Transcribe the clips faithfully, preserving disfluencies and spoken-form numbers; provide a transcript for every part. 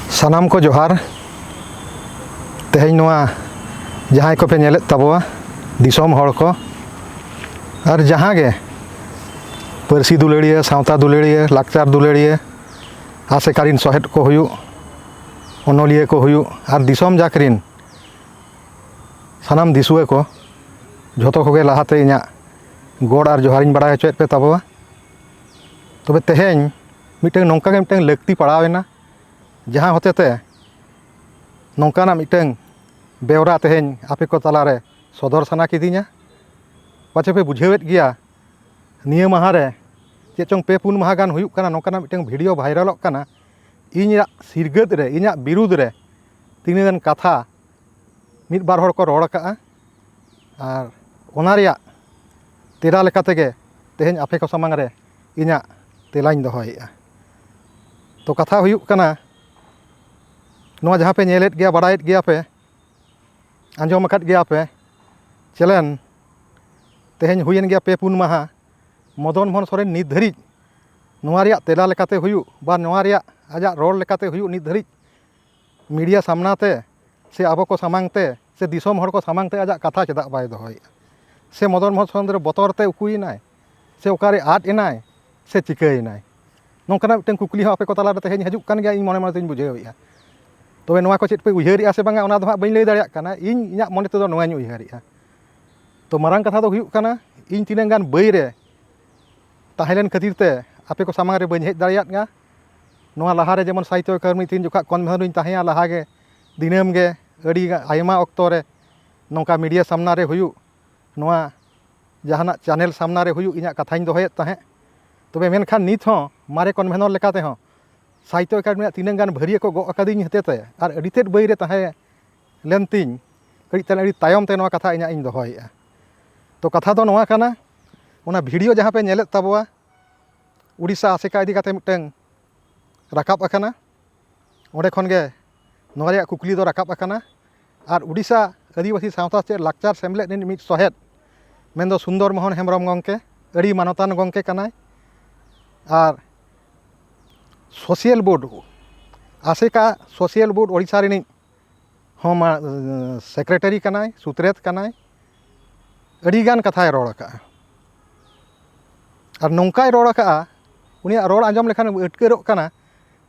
ᱥᱟᱱᱟᱢ ᱠᱚ ᱡᱚᱦᱟᱨ᱾ ᱛᱮᱦᱮᱧ ᱱᱚᱣᱟ ᱡᱟᱦᱟᱸᱭ ᱠᱚᱯᱮ ᱧᱮᱞᱮᱫ ᱛᱟᱵᱚᱣᱟ, ᱫᱤᱥᱚᱢ ᱦᱚᱲ ᱠᱚ ᱟᱨ ᱡᱟᱦᱟᱸ ᱜᱮ ᱯᱟᱹᱨᱥᱤ ᱫᱩᱞᱟᱹᱲᱤᱭᱟᱹ, ᱥᱟᱶᱛᱟ ᱫᱩᱞᱟᱹᱲᱤᱭᱟᱹ, ᱞᱟᱠᱪᱟᱨ ᱫᱩᱞᱟᱹᱲᱤᱭᱟᱹ, ᱟᱥᱮᱠᱟ ᱨᱤᱱ ᱥᱚᱦᱮᱫ ᱠᱚ ᱦᱩᱭᱩᱜ, ᱚᱱᱚᱞᱤᱭᱟᱹ ᱠᱚ ᱦᱩᱭᱩᱜ ᱟᱨ ᱫᱤᱥᱚᱢ ᱡᱟᱠ ᱨᱤᱱ ᱥᱟᱱᱟᱢ ᱫᱤᱥᱩᱣᱟᱹ ᱠᱚ, ᱡᱷᱚᱛᱚ ᱠᱚᱜᱮ ᱞᱟᱦᱟᱛᱮ ᱤᱧᱟᱹᱜ ᱜᱚᱰ ᱟᱨ ᱡᱚᱦᱟᱨᱤᱧ ᱵᱟᱲᱟᱭ ᱦᱚᱪᱚᱭᱮᱫ ᱯᱮ ᱛᱟᱵᱚᱣᱟ᱾ ᱛᱚᱵᱮ ᱛᱮᱦᱮᱧ ᱢᱤᱫᱴᱟᱝ ᱱᱚᱝᱠᱟ ᱜᱮ ᱢᱤᱫᱴᱟᱝ ᱞᱟᱹᱠᱛᱤ ᱯᱟᱲᱟᱣ ᱮᱱᱟ, ᱡᱟᱦᱟᱸ ᱦᱚᱛᱮᱛᱮ ᱱᱚᱝᱠᱟᱱᱟᱜ ᱢᱤᱫᱴᱟᱝ ᱵᱮᱣᱨᱟ ᱛᱮᱦᱮᱧ ᱟᱯᱮ ᱠᱚ ᱛᱟᱞᱟᱨᱮ ᱥᱚᱫᱚᱨ ᱥᱟᱱᱟ ᱠᱤᱫᱤᱧᱟ᱾ ᱯᱟᱪᱮ ᱯᱮ ᱵᱩᱡᱷᱟᱹᱣᱮᱫ ᱜᱮᱭᱟ, ᱱᱤᱭᱟᱹ ᱢᱟᱦᱟ ᱨᱮ ᱪᱮᱫ ᱪᱚᱝ ᱯᱮ ᱯᱩᱱ ᱢᱟᱦᱟ ᱜᱟᱱ ᱦᱩᱭᱩᱜ ᱠᱟᱱᱟ, ᱱᱚᱝᱠᱟᱱᱟᱜ ᱢᱤᱫᱴᱟᱝ ᱵᱷᱤᱰᱤᱭᱳ ᱵᱷᱟᱭᱨᱟᱞᱚᱜ ᱠᱟᱱᱟ, ᱤᱧᱟᱹᱜ ᱥᱤᱨᱜᱟᱹᱫ ᱨᱮ, ᱤᱧᱟᱹᱜ ᱵᱤᱨᱩᱫᱽ ᱨᱮ ᱛᱤᱱᱟᱹᱜ ᱜᱟᱱ ᱠᱟᱛᱷᱟ ᱢᱤᱫ ᱵᱟᱨ ᱦᱚᱲ ᱠᱚ ᱨᱚᱲ ᱟᱠᱟᱫᱼᱟ᱾ ᱟᱨ ᱚᱱᱟ ᱨᱮᱭᱟᱜ ᱛᱮᱞᱟ ᱞᱮᱠᱟ ᱛᱮᱜᱮ ᱛᱮᱦᱮᱧ ᱟᱯᱮ ᱠᱚ ᱥᱟᱢᱟᱝ ᱨᱮ ᱤᱧᱟᱹᱜ ᱛᱮᱞᱟᱧ ᱫᱚᱦᱚᱭᱮᱫᱼᱟ᱾ ᱛᱚ, ᱠᱟᱛᱷᱟ ᱦᱩᱭᱩᱜ ᱠᱟᱱᱟ, ᱱᱚᱣᱟ ᱡᱟᱦᱟᱸ ᱯᱮ ᱧᱮᱞᱮᱫ ᱜᱮᱭᱟ, ᱵᱟᱲᱟᱭᱮᱫ ᱜᱮᱭᱟ ᱯᱮ, ᱟᱸᱡᱚᱢ ᱟᱠᱟᱫ ᱜᱮᱭᱟ ᱯᱮ, ᱪᱮᱞᱮᱱ ᱛᱮᱦᱮᱧ ᱦᱩᱭᱮᱱ ᱜᱮᱭᱟ ᱯᱮ ᱯᱩᱱ ᱢᱟᱦᱟ, ᱢᱚᱫᱚᱱ ᱢᱳᱦᱚᱱ ᱥᱚᱨᱮᱱ ᱱᱤᱛ ᱫᱷᱟᱹᱨᱤᱡ ᱱᱚᱣᱟ ᱨᱮᱭᱟᱜ ᱛᱮᱞᱟ ᱞᱮᱠᱟᱛᱮ ᱦᱩᱭᱩᱜ ᱵᱟ ᱱᱚᱣᱟ ᱨᱮᱭᱟᱜ ᱟᱡᱟᱜ ᱨᱚᱲ ᱞᱮᱠᱟᱛᱮ ᱦᱩᱭᱩᱜ, ᱱᱤᱛ ᱫᱷᱟᱹᱨᱤᱡ ᱢᱤᱰᱤᱭᱟ ᱥᱟᱢᱱᱟ ᱛᱮ ᱥᱮ ᱟᱵᱚ ᱠᱚ ᱥᱟᱢᱟᱝ ᱛᱮ ᱥᱮ ᱫᱤᱥᱚᱢ ᱦᱚᱲ ᱠᱚ ᱥᱟᱢᱟᱝ ᱛᱮ ᱟᱡᱟᱜ ᱠᱟᱛᱷᱟ ᱪᱮᱫᱟᱜ ᱵᱟᱭ ᱫᱚᱦᱚᱭᱮᱫᱼᱟ? ᱥᱮ ᱢᱚᱫᱚᱱ ᱢᱳᱦᱚᱱ ᱥᱚᱨᱮᱱ ᱫᱚ ᱵᱚᱛᱚᱨ ᱛᱮ ᱩᱠᱩᱭᱮᱱᱟᱭ, ᱥᱮ ᱚᱠᱟᱨᱮ ᱟᱫ ᱮᱱᱟᱭ, ᱥᱮ ᱪᱤᱠᱟᱹᱭᱮᱱᱟᱭ? ᱱᱚᱝᱠᱟᱱᱟᱜ ᱢᱤᱫᱴᱟᱝ ᱠᱩᱠᱞᱤ ᱦᱚᱸ ᱟᱯᱮ ᱠᱚ ᱛᱟᱞᱟᱨᱮ ᱛᱮᱦᱮᱧ ᱦᱤᱡᱩᱜ ᱠᱟᱱ ᱜᱮᱭᱟ, ᱤᱧ ᱢᱚᱱᱮ ᱢᱚᱱᱮ ᱛᱤᱧ ᱵᱩᱡᱷᱟᱹᱣᱮᱫᱼᱟ᱾ ᱛᱚᱵᱮ ᱱᱚᱣᱟ ᱠᱚ ᱪᱮᱫ ᱯᱮ ᱩᱭᱦᱟᱹᱨᱮᱫᱼᱟ ᱥᱮ ᱵᱟᱝᱟ, ᱚᱱᱟ ᱫᱚ ᱦᱟᱸᱜ ᱵᱟᱹᱧ ᱞᱟᱹᱭ ᱫᱟᱲᱮᱭᱟᱜ ᱠᱟᱱᱟ᱾ ᱤᱧ ᱤᱧᱟᱹᱜ ᱢᱚᱱᱮ ᱛᱮᱫᱚ ᱱᱚᱣᱟᱧ ᱩᱭᱦᱟᱹᱨᱮᱫᱼᱟ᱾ ᱛᱚ, ᱢᱟᱨᱟᱝ ᱠᱟᱛᱷᱟ ᱫᱚ ᱦᱩᱭᱩᱜ ᱠᱟᱱᱟ, ᱤᱧ ᱛᱤᱱᱟᱹᱜ ᱜᱟᱱ ᱵᱟᱹᱭ ᱨᱮ ᱛᱟᱦᱮᱸ ᱞᱮᱱ ᱠᱷᱟᱹᱛᱤᱨ ᱛᱮ ᱟᱯᱮ ᱠᱚ ᱥᱟᱢᱟᱝ ᱨᱮ ᱵᱟᱹᱧ ᱦᱮᱡ ᱫᱟᱲᱮᱭᱟᱫᱼᱟ᱾ ᱱᱚᱣᱟ ᱞᱟᱦᱟ ᱨᱮ ᱡᱮᱢᱚᱱ ᱥᱟᱦᱤᱛᱛᱚ ᱮᱠᱟᱰᱮᱢᱤ ᱛᱤᱱ ᱡᱚᱠᱷᱟᱜ ᱠᱚᱱᱵᱷᱮᱱᱚᱨ ᱨᱤᱧ ᱛᱟᱦᱮᱸᱭᱟ, ᱞᱟᱦᱟ ᱜᱮ ᱫᱤᱱᱟᱹᱢ ᱜᱮ ᱟᱹᱰᱤ ᱟᱭᱢᱟ ᱚᱠᱛᱚ ᱨᱮ ᱱᱚᱝᱠᱟ ᱢᱤᱰᱤᱭᱟ ᱥᱟᱢᱱᱟ ᱨᱮ ᱦᱩᱭᱩᱜ, ᱱᱚᱣᱟ ᱡᱟᱦᱟᱱᱟᱜ ᱪᱮᱱᱮᱞ ᱥᱟᱢᱱᱟ ᱨᱮ ᱦᱩᱭᱩᱜ, ᱤᱧᱟᱹᱜ ᱠᱟᱛᱷᱟᱧ ᱫᱚᱦᱚᱭᱮᱫ ᱛᱟᱦᱮᱸᱫ᱾ ᱛᱚᱵᱮ ᱢᱮᱱᱠᱷᱟᱱ ᱱᱤᱛ ᱦᱚᱸ ᱢᱟᱨᱮ ᱠᱚᱱᱵᱷᱮᱱᱚᱨ ᱞᱮᱠᱟ ᱛᱮᱦᱚᱸ ᱥᱟᱦᱤᱛᱛᱚ ᱮᱠᱟᱰᱮᱢᱤ ᱨᱮᱱᱟᱜ ᱛᱤᱱᱟᱹᱜ ᱜᱟᱱ ᱵᱷᱟᱹᱨᱭᱟᱹ ᱠᱚ ᱜᱚᱜ ᱟᱠᱟᱫᱤᱧ ᱦᱚᱛᱮᱛᱮ ᱟᱨ ᱟᱹᱰᱤ ᱛᱮᱫ ᱵᱟᱹᱭ ᱨᱮ ᱛᱟᱦᱮᱸ ᱞᱮᱱ ᱛᱤᱧ, ᱠᱟᱹᱴᱤᱡ ᱛᱟᱭᱚᱢ, ᱟᱹᱰᱤ ᱛᱟᱭᱚᱢ ᱛᱮ ᱱᱚᱣᱟ ᱠᱟᱛᱷᱟ ᱤᱧᱟᱹᱜ ᱤᱧ ᱫᱚᱦᱚᱭᱮᱫᱼᱟ᱾ ᱛᱚ, ᱠᱟᱛᱷᱟ ᱫᱚ ᱱᱚᱣᱟ ᱠᱟᱱᱟ, ᱚᱱᱟ ᱵᱷᱤᱰᱤᱭᱳ ᱡᱟᱦᱟᱸ ᱯᱮ ᱧᱮᱞᱮᱫ ᱛᱟᱵᱚᱣᱟ, ᱩᱲᱤᱥᱥᱟ ᱟᱥᱮᱠᱟ ᱤᱫᱤ ᱠᱟᱛᱮ ᱢᱤᱫᱴᱟᱝ ᱨᱟᱠᱟᱵ ᱟᱠᱟᱱᱟ, ᱚᱸᱰᱮ ᱠᱷᱚᱱ ᱜᱮ ᱱᱚᱣᱟ ᱨᱮᱭᱟᱜ ᱠᱩᱠᱞᱤ ᱫᱚ ᱨᱟᱠᱟᱵ ᱟᱠᱟᱱᱟ᱾ ᱟᱨ ᱩᱲᱤᱥᱥᱟ ᱟᱹᱫᱤᱵᱟᱹᱥᱤ ᱥᱟᱶᱛᱟ ᱪᱮᱫ ᱞᱟᱠᱪᱟᱨ ᱥᱮᱢᱞᱮᱫ ᱨᱤᱱᱤᱡ ᱢᱤᱫ ᱥᱚᱦᱮᱫ, ᱢᱮᱱᱫᱚ ᱥᱩᱱᱫᱚᱨ ᱢᱳᱦᱚᱱ ᱦᱮᱢᱵᱨᱚᱢ ᱜᱚᱢᱠᱮ, ᱟᱹᱰᱤ ᱢᱟᱱᱚᱛᱟᱱ ᱜᱚᱢᱠᱮ ᱠᱟᱱᱟᱭ᱾ ᱟᱨ ᱥᱳᱥᱤᱭᱟᱞ ᱵᱳᱨᱰ, ᱟᱥᱮᱠᱟ ᱥᱳᱥᱤᱭᱟᱞ ᱵᱳᱨᱰ ᱳᱰᱤᱥᱟ ᱨᱤᱱᱤᱡ ᱦᱚᱸ ᱢᱟ, ᱥᱮᱠᱨᱮᱴᱟᱨᱤ ᱠᱟᱱᱟᱭ, ᱥᱩᱛᱨᱮᱛ ᱠᱟᱱᱟᱭ᱾ ᱟᱹᱰᱤᱜᱟᱱ ᱠᱟᱛᱷᱟᱭ ᱨᱚᱲ ᱟᱠᱟᱫᱼᱟ᱾ ᱟᱨ ᱱᱚᱝᱠᱟᱭ ᱨᱚᱲ ᱟᱠᱟᱫᱼᱟ, ᱩᱱᱤᱭᱟᱜ ᱨᱚᱲ ᱟᱸᱡᱚᱢ ᱞᱮᱠᱷᱟᱱ ᱟᱹᱴᱠᱟᱹᱨᱚᱜ ᱠᱟᱱᱟ᱾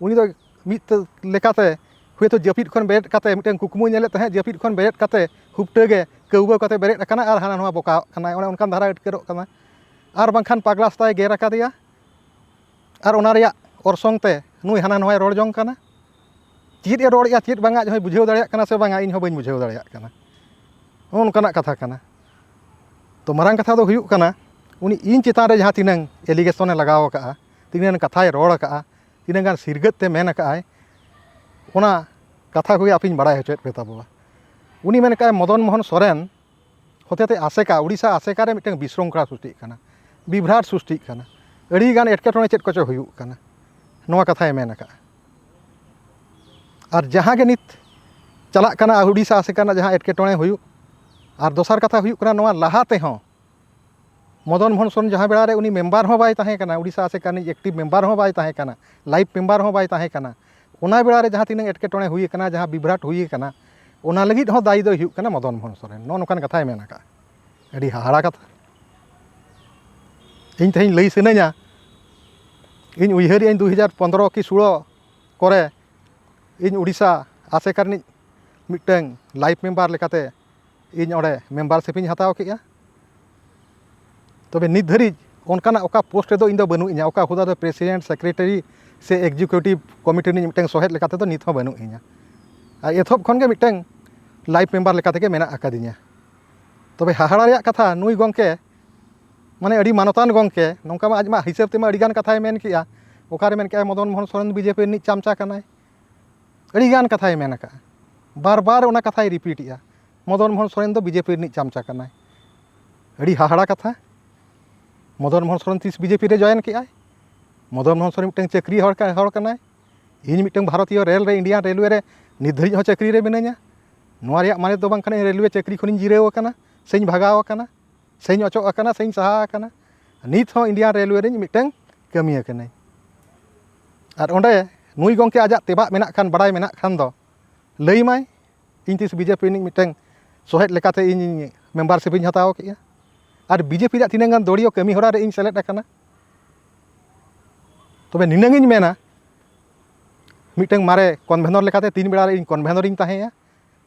ᱩᱱᱤ ᱫᱚ ᱢᱤᱫ ᱞᱮᱠᱟᱛᱮ ᱦᱚᱭᱛᱳ ᱡᱟᱹᱯᱤᱫ ᱠᱷᱚᱱ ᱵᱮᱨᱮᱫ ᱠᱟᱛᱮ, ᱢᱤᱫᱴᱮᱱ ᱠᱩᱠᱢᱩᱭ ᱧᱮᱞᱮᱫ ᱛᱟᱦᱮᱸᱫ, ᱡᱟᱹᱯᱤᱫ ᱠᱷᱚᱱ ᱵᱮᱨᱮᱫ ᱠᱟᱛᱮ ᱦᱩᱯᱴᱟᱹ ᱜᱮ ᱠᱟᱹᱣᱵᱟᱹ ᱠᱟᱛᱮ ᱵᱮᱨᱮᱫ ᱟᱠᱟᱱᱟ ᱟᱨ ᱦᱟᱱᱟ ᱱᱚᱣᱟ ᱵᱚᱠᱟᱣᱚᱜ ᱠᱟᱱᱟᱭ, ᱚᱱᱮ ᱚᱱᱠᱟᱱ ᱫᱷᱟᱨᱟ ᱟᱹᱴᱠᱟᱹᱨᱚᱜ ᱠᱟᱱᱟ᱾ ᱟᱨ ᱵᱟᱝᱠᱷᱟᱱ ᱯᱟᱜᱽᱞᱟ ᱥᱮᱛᱟᱭ ᱜᱮᱨ ᱟᱠᱟᱫᱮᱭᱟ, ᱟᱨ ᱚᱱᱟ ᱨᱮᱭᱟᱜ ᱚᱨᱥᱚᱝ ᱛᱮ ᱱᱩᱭ ᱦᱟᱱᱟ ᱱᱚᱣᱟᱭ ᱨᱚᱲ ᱡᱚᱝ ᱠᱟᱱᱟ᱾ ᱪᱮᱫ ᱮ ᱨᱚᱲᱮᱫᱼᱟ, ᱪᱮᱫ ᱵᱟᱝᱟ, ᱟᱡ ᱦᱚᱸᱭ ᱵᱩᱡᱷᱟᱹᱣ ᱫᱟᱲᱮᱭᱟᱜ ᱠᱟᱱᱟ ᱥᱮ ᱵᱟᱝᱟ, ᱤᱧ ᱦᱚᱸ ᱵᱟᱹᱧ ᱵᱩᱡᱷᱟᱹᱣ ᱫᱟᱲᱮᱭᱟᱜ ᱠᱟᱱᱟ᱾ ᱱᱚᱜᱼᱚ ᱱᱚᱝᱠᱟᱱᱟᱜ ᱠᱟᱛᱷᱟ ᱠᱟᱱᱟ᱾ ᱛᱚ, ᱢᱟᱨᱟᱝ ᱠᱟᱛᱷᱟ ᱫᱚ ᱦᱩᱭᱩᱜ ᱠᱟᱱᱟ, ᱩᱱᱤ ᱤᱧ ᱪᱮᱛᱟᱱ ᱨᱮ ᱡᱟᱦᱟᱸ ᱛᱤᱱᱟᱹᱝ ᱮᱞᱤᱜᱮᱥᱚᱱᱮ ᱞᱟᱜᱟᱣ ᱟᱠᱟᱫᱼᱟ, ᱛᱤᱱᱟᱹᱝ ᱜᱟᱱ ᱠᱟᱛᱷᱟᱭ ᱨᱚᱲ ᱟᱠᱟᱫᱼᱟ, ᱛᱤᱱᱟᱹᱝ ᱜᱟᱱ ᱥᱤᱨᱜᱟᱹᱫ ᱛᱮ ᱢᱮᱱ ᱟᱠᱟᱫᱼᱟᱭ, ᱚᱱᱟ ᱠᱟᱛᱷᱟ ᱠᱚᱜᱮ ᱟᱯᱮᱧ ᱵᱟᱲᱟᱭ ᱦᱚᱪᱚᱭᱮᱫ ᱯᱮ ᱛᱟᱵᱚᱣᱟ᱾ ᱩᱱᱤ ᱢᱮᱱ ᱟᱠᱟᱫᱼᱟᱭ, ᱢᱚᱫᱚᱱ ᱢᱳᱦᱚᱱ ᱥᱚᱨᱮᱱ ᱦᱚᱛᱮᱛᱮ ᱟᱥᱮᱠᱟ, ᱳᱰᱤᱥᱟ ᱟᱥᱮᱠᱟ ᱨᱮ ᱢᱤᱫᱴᱟᱝ ᱵᱤᱥᱨᱚᱝᱠᱷᱚᱞᱟ ᱥᱨᱤᱥᱴᱤᱜ ᱠᱟᱱᱟ, ᱵᱤᱵᱷᱨᱟᱴ ᱥᱨᱤᱥᱴᱤᱜ ᱠᱟᱱᱟ, ᱟᱹᱰᱤ ᱜᱟᱱ ᱮᱴᱠᱮᱴᱚᱬᱮ ᱪᱮᱫ ᱠᱚᱪᱚ ᱦᱩᱭᱩᱜ ᱠᱟᱱᱟ, ᱱᱚᱣᱟ ᱠᱟᱛᱷᱟᱭ ᱢᱮᱱ ᱟᱠᱟᱫᱼᱟ᱾ ᱟᱨ ᱡᱟᱦᱟᱸ ᱜᱮ ᱱᱤᱛ ᱪᱟᱞᱟᱜ ᱠᱟᱱᱟ ᱳᱰᱤᱥᱟ ᱟᱥᱮᱠᱟ ᱨᱮᱱᱟᱜ ᱡᱟᱦᱟᱸ ᱮᱴᱠᱮᱴᱚᱬᱮ ᱦᱩᱭᱩᱜ, ᱟᱨ ᱫᱚᱥᱟᱨ ᱠᱟᱛᱷᱟ ᱦᱩᱭᱩᱜ ᱠᱟᱱᱟ, ᱱᱚᱣᱟ ᱞᱟᱦᱟ ᱛᱮᱦᱚᱸ ᱢᱚᱫᱚᱱ ᱢᱳᱦᱚᱱ ᱥᱚᱨᱮᱱ ᱡᱟᱦᱟᱸ ᱵᱮᱲᱟ ᱨᱮ ᱩᱱᱤ ᱢᱮᱢᱵᱟᱨ ᱦᱚᱸ ᱵᱟᱭ ᱛᱟᱦᱮᱸ ᱠᱟᱱᱟ, ᱳᱰᱤᱥᱟ ᱟᱥᱮᱠᱟ ᱨᱤᱱᱤᱡ ᱮᱠᱴᱤᱵᱷ ᱢᱮᱢᱵᱟᱨ ᱦᱚᱸ ᱵᱟᱭ ᱛᱟᱦᱮᱸ ᱠᱟᱱᱟ, ᱞᱟᱭᱤᱵᱷ ᱢᱮᱢᱵᱟᱨ ᱦᱚᱸ ᱵᱟᱭ ᱛᱟᱦᱮᱸ ᱠᱟᱱᱟ, ᱚᱱᱟ ᱵᱮᱲᱟ ᱨᱮ ᱡᱟᱦᱟᱸ ᱛᱤᱱᱟᱹᱜ ᱮᱴᱠᱮᱴᱚᱬᱮ ᱦᱩᱭ ᱟᱠᱟᱱᱟ, ᱡᱟᱦᱟᱸ ᱵᱤᱵᱷᱨᱟᱴ ᱦᱩᱭ ᱟᱠᱟᱱᱟ, ᱚᱱᱟ ᱞᱟᱹᱜᱤᱫ ᱦᱚᱸ ᱫᱟᱭᱤ ᱫᱚᱭ ᱦᱩᱭᱩᱜ ᱠᱟᱱᱟ ᱢᱚᱫᱚᱱ ᱢᱳᱦᱚᱱ ᱥᱚᱨᱮᱱ᱾ ᱱᱚᱜᱼᱚ ᱱᱚᱝᱠᱟᱱ ᱠᱟᱛᱷᱟᱭ ᱢᱮᱱ ᱟᱠᱟᱫᱼᱟ᱾ ᱟᱹᱰᱤ ᱦᱟᱦᱟᱲᱟ ᱠᱟᱛᱷᱟ᱾ ᱤᱧ ᱛᱮᱦᱮᱧ ᱞᱟᱹᱭ ᱥᱟᱱᱟᱧᱟ, ᱤᱧ ᱩᱭᱦᱟᱹᱨᱮᱜᱼᱟᱹᱧ ᱫᱩ ᱦᱟᱡᱟᱨ ᱯᱚᱱᱫᱽᱨᱚ ᱠᱤ ᱥᱳᱲᱚ ᱠᱚᱨᱮ ᱤᱧ ᱳᱰᱤᱥᱟ ᱟᱥᱮᱠᱟ ᱨᱤᱱᱤᱡ ᱢᱤᱫᱴᱟᱝ ᱞᱟᱭᱤᱵᱷ ᱢᱮᱢᱵᱟᱨ ᱞᱮᱠᱟᱛᱮ ᱤᱧ ᱚᱸᱰᱮ ᱢᱮᱢᱵᱟᱨᱥᱤᱯ ᱤᱧ ᱦᱟᱛᱟᱣ ᱠᱮᱜᱼᱟ᱾ ᱛᱚᱵᱮ ᱱᱤᱛ ᱫᱷᱟᱹᱨᱤᱡ ᱚᱱᱠᱟᱱᱟᱜ ᱚᱠᱟ ᱯᱳᱥᱴ ᱨᱮᱫᱚ ᱤᱧ ᱫᱚ ᱵᱟᱹᱱᱩᱜ ᱤᱧᱟ, ᱚᱠᱟ ᱦᱩᱫᱟᱹ ᱫᱚ ᱯᱨᱮᱥᱤᱰᱮᱱᱴ, ᱥᱮᱠᱨᱮᱴᱟᱨᱤ ᱥᱮ ᱮᱠᱡᱤᱠᱤᱭᱩᱴᱤᱵᱷ ᱠᱚᱢᱤᱴᱤ ᱨᱤᱱᱤᱡ ᱢᱤᱫᱴᱟᱝ ᱥᱚᱦᱮᱫ ᱞᱮᱠᱟ ᱛᱮᱫᱚ ᱱᱤᱛ ᱦᱚᱸ ᱵᱟᱹᱱᱩᱜ ᱤᱧᱟ᱾ ᱟᱨ ᱮᱛᱚᱦᱚᱵ ᱠᱷᱚᱱ ᱜᱮ ᱢᱤᱫᱴᱟᱝ ᱞᱟᱭᱤᱵᱷ ᱢᱮᱢᱵᱟᱨ ᱞᱮᱠᱟ ᱛᱮᱜᱮ ᱢᱮᱱᱟᱜ ᱟᱠᱟᱫᱤᱧᱟ᱾ ᱛᱚᱵᱮ ᱦᱟᱦᱟᱲᱟ ᱨᱮᱭᱟᱜ ᱠᱟᱛᱷᱟ, ᱱᱩᱭ ᱜᱚᱢᱠᱮ ᱢᱟᱱᱮ ᱟᱹᱰᱤ ᱢᱟᱱᱚᱛᱟᱱ ᱜᱚᱢᱠᱮ, ᱱᱚᱝᱠᱟ ᱢᱟ ᱟᱡ ᱢᱟ ᱦᱤᱥᱟᱹᱵ ᱛᱮᱢᱟ ᱟᱹᱰᱤ ᱜᱟᱱ ᱠᱟᱛᱷᱟᱭ ᱢᱮᱱ ᱠᱮᱜᱼᱟ᱾ ᱚᱠᱟᱨᱮ ᱢᱮᱱ ᱠᱮᱜᱼᱟᱭ, ᱢᱚᱫᱚᱱ ᱢᱳᱦᱚᱱ ᱥᱚᱨᱮᱱ ᱵᱤᱡᱮᱯᱤ ᱨᱤᱱᱤᱡ ᱪᱟᱢᱪᱟ ᱠᱟᱱᱟᱭ, ᱟᱹᱰᱤ ᱜᱟᱱ ᱠᱟᱛᱷᱟᱭ ᱢᱮᱱ ᱟᱠᱟᱜᱼᱟ᱾ ᱵᱟᱨ ᱵᱟᱨ ᱚᱱᱟ ᱠᱟᱛᱷᱟᱭ ᱨᱤᱯᱤᱴ ᱮᱜᱼᱟ, ᱢᱚᱫᱚᱱ ᱢᱳᱦᱚᱱ ᱥᱚᱨᱮᱱ ᱫᱚ ᱵᱤᱡᱮᱯᱤ ᱨᱤᱱᱤᱡ ᱪᱟᱢᱪᱟ ᱠᱟᱱᱟᱭ᱾ ᱟᱹᱰᱤ ᱦᱟᱦᱟᱲᱟ ᱠᱟᱛᱷᱟ᱾ ᱢᱚᱫᱚᱱ ᱢᱳᱦᱚᱱ ᱥᱚᱨᱮᱱ ᱛᱤᱥ ᱵᱤᱡᱮᱯᱤ ᱨᱮ ᱡᱚᱭᱮᱱ ᱠᱮᱜᱼᱟᱭ? ᱢᱚᱫᱚᱱ ᱢᱳᱦᱚᱱ ᱥᱚᱨᱮᱱ ᱢᱤᱫᱴᱟᱝ ᱪᱟᱹᱠᱨᱤ ᱦᱚᱲ ᱠᱟ-, ᱦᱚᱲ ᱠᱟᱱᱟᱭ᱾ ᱤᱧ ᱢᱤᱫᱴᱟᱝ ᱵᱷᱟᱨᱚᱛᱤᱭᱚ ᱨᱮᱞ ᱨᱮ, ᱤᱱᱰᱤᱭᱟᱱ ᱨᱮᱞᱣᱮ ᱨᱮ ᱱᱤᱛ ᱫᱷᱟᱹᱨᱤᱡ ᱦᱚᱸ ᱪᱟᱹᱠᱨᱤ ᱨᱮ ᱢᱤᱱᱟᱹᱧᱟ᱾ ᱱᱚᱣᱟ ᱨᱮᱭᱟᱜ ᱢᱟᱱᱮ ᱫᱚ ᱵᱟᱝ ᱠᱟᱱᱟ ᱤᱧ ᱨᱮᱞᱣᱮ ᱪᱟᱹᱠᱨᱤ ᱠᱷᱚᱱᱤᱧ ᱡᱤᱨᱟᱹᱣ ᱟᱠᱟᱱᱟ, ᱥᱮᱧ ᱵᱷᱟᱜᱟᱣ ᱟᱠᱟᱱᱟ, ᱥᱮᱧ ᱚᱪᱚᱜ ᱟᱠᱟᱱᱟ, ᱥᱮᱧ ᱥᱟᱦᱟ ᱟᱠᱟᱱᱟ᱾ ᱱᱤᱛ ᱦᱚᱸ ᱤᱱᱰᱤᱭᱟᱱ ᱨᱮᱞᱣᱮ ᱨᱮᱧ ᱢᱤᱫᱴᱟᱝ ᱠᱟᱹᱢᱤᱭᱟᱹ ᱠᱟᱹᱱᱟᱹᱧ᱾ ᱟᱨ ᱚᱸᱰᱮ ᱱᱩᱭ ᱜᱚᱢᱠᱮ ᱟᱡᱟᱜ ᱛᱮᱵᱟᱜ ᱢᱮᱱᱟᱜ ᱠᱷᱟᱱ, ᱵᱟᱲᱟᱭ ᱢᱮᱱᱟᱜ ᱠᱷᱟᱱ ᱫᱚ ᱞᱟᱹᱭ ᱢᱟᱭ, ᱤᱧ ᱛᱤᱥ ᱵᱤᱡᱮᱯᱤ ᱨᱤᱱᱤᱡ ᱢᱤᱫᱴᱟᱝ ᱥᱚᱦᱮᱫ ᱞᱮᱠᱟᱛᱮ ᱤᱧ ᱢᱮᱢᱵᱟᱨᱥᱤᱯ ᱤᱧ ᱦᱟᱛᱟᱣ ᱠᱮᱫᱼᱟ᱾ ᱟᱨ ᱵᱤᱡᱮᱯᱤ ᱨᱮᱭᱟᱜ ᱛᱤᱱᱟᱹᱜ ᱜᱟᱱ ᱫᱚᱲᱤᱭᱚ ᱠᱟᱹᱢᱤ ᱦᱚᱨᱟ ᱨᱮ ᱤᱧ ᱥᱮᱞᱮᱫ ᱟᱠᱟᱱᱟ᱾ ᱛᱚᱵᱮ ᱱᱤᱱᱟᱹᱝ ᱤᱧ ᱢᱮᱱᱟ, ᱢᱤᱫᱴᱟᱝ ᱢᱟᱨᱮ ᱠᱚᱱᱵᱷᱮᱱᱚᱨ ᱞᱮᱠᱟᱛᱮ ᱛᱤᱱ ᱵᱮᱲᱟ ᱨᱮ ᱤᱧ ᱠᱚᱱᱵᱷᱮᱱᱚᱨ ᱤᱧ ᱛᱟᱦᱮᱸᱭᱟ,